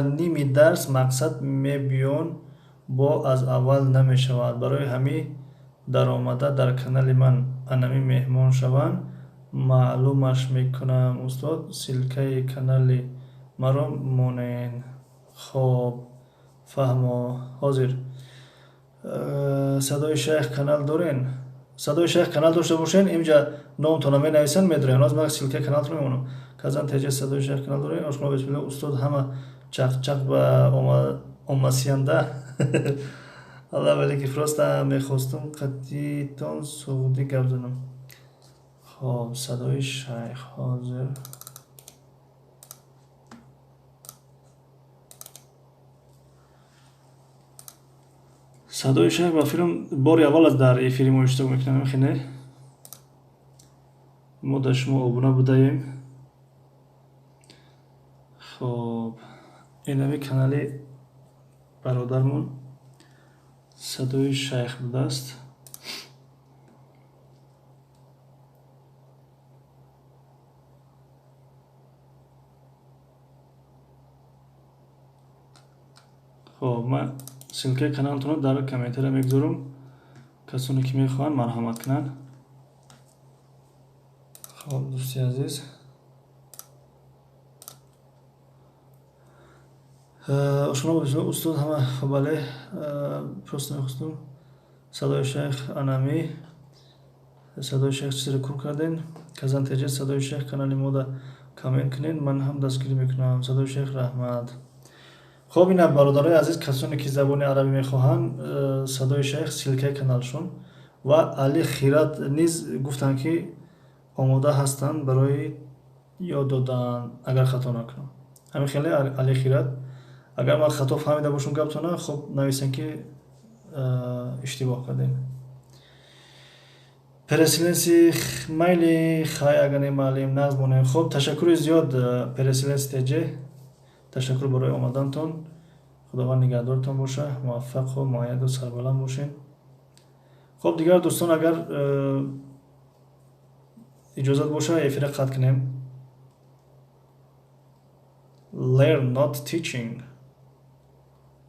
ними дарс мақсад мебиён бо аз аввал намешавад. Барои ҳамин даромада дар канали ман анами меҳмон шаванд маълумаш мекунам. Устод ссилкаи канали маро монед. Хоб фаҳмо. Ҳозир садои шайх канал дорен? Садои шайх канал дошта бошен, инҷа номтонро менависанд, медорем. Ҳозир ман ссилкаи каналтонро мемонам. Казан ТЖ садои шайх канал дорен? Ошхона бисмилло устод ҳама чақчақ ба омасиянда. Аллах велики просто мехостум қатитон суғдӣ гап занам. Хоб садои шайх ҳозир. Садои шайх ба филм бори аввал аст дар эфири мо иштирок мекунам. Хеле мо дар шумо обуна будаем. Хоб инами канали бародармон садои шайх будааст. Хоб ман ссилкаи каналтонро дар комментария мегузорам. Касоне ки мехоҳанд марҳамат кунанд. Хоб дӯсти азиз, ошхона бо бисмилло устод ҳама бале просто мехостум садои шайх анами садои шайх чизеро кур карден. Казан ТЖ садои шайх канали мода коммент кунед, ман ҳам дастгирӣ мекунам. Садои шайх раҳмат. Хоб ина бародарои азиз, касоне ки забони арабӣ мехоҳанд, садои шайх ссилкаи каналшон ва Али Хират низ гуфтанд ки омода ҳастанд барои Ёд додан, агар хато накунам. Ҳамин хеле, Али Хират. Агар ман хато фаҳмида бошам гаптона, хуб, нависем, ки иштибоҳ кардем. Переселенцы, майли, хай, агар не, маълим, нағз монем. Хуб, ташаккури зиёд, Переселенцы ТЖ. Ташаккур барои омадантон. Худованд нигаҳдортон боша, муваффақу муайяду сарбаланд бошед. Хуб, дигар дӯстон, агар иҷозат боша, эфира қатъ кунем. Learn, not teaching.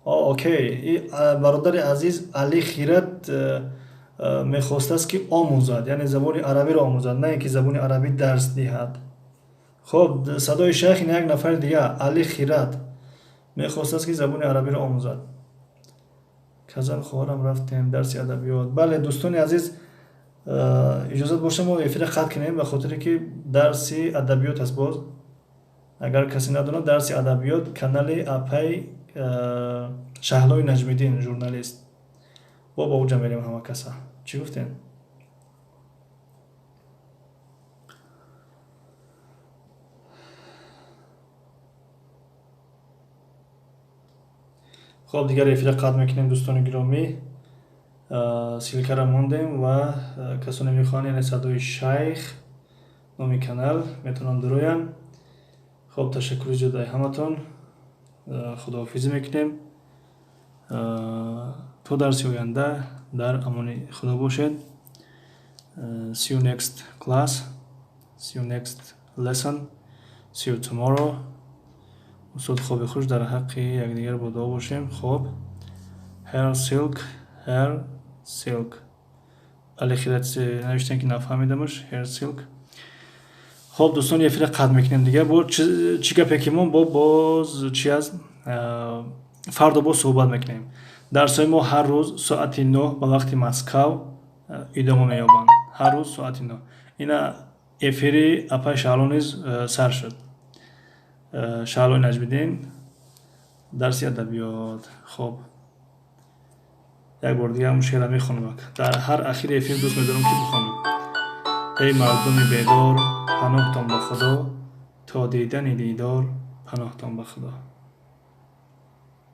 Окей, бародари азиз Али Хират мехостааст, ки омӯзад, яъне забони арабиро омӯзад, на ин ки забони арабӣ дарс диҳад. Хуб, Садои Шайх, ин як нафари дига, Али Хират, мехостааст, ки забони арабиро омӯзад. Казан хоҳарам рафтем, дарси адабиёт. Бале, дӯстони азиз, иҷозат боша, мо эфира қатъ кунем, ба хотире ки дарси адабиёт аст. Боз агар касе надонад, дарси адабиёт, канали апай Шаҳлои Наҷмиддин, журналист, бо ба уҷа мерем ҳама каса. Чӣ гуфтем? Хоб, дигар эфира қатъ мекунем, дӯстони гиромӣ. Ссылка ра мондем ва касоне мехоҳанд, яъне Садои Шайх номи канал, метавонанд дуроянд. Хоб, ташаккури зиёд ай ҳаматон, худоҳофизӣ мекунем то дарси оянда, дар амони Худо бошед. See you next class, see you next lesson, see you tomorrow. Устод, хоби хуш, дар ҳаққи якдигар бо дуо бошем. Хоб, hair silk, hair silk. Али Хират навиштем, ки нафаҳмидамаш, hair silk. Хоб, дӯстон, эфира қатъ мекунем. Дигар бо чӣ гапе ки мо бо боз чи аст, фардо боз суҳбат мекунем. Дарсҳои мо ҳар рӯз соати 9 ба вақти Москав идома меёбанд, ҳар рӯз соати 9. Ина эфири апай Шаҳло низ сар шуд, Шаҳлои Наҷмиддин, дарси адабиёт. Хоб, як бор дига ҳамун шеъра мехонам, дар ҳар ахири эфир дӯст медорам, ки бихонам. Эй мардуми бедор, паноҳтон ба Худо, то дидани дидор, паноҳтон ба Худо.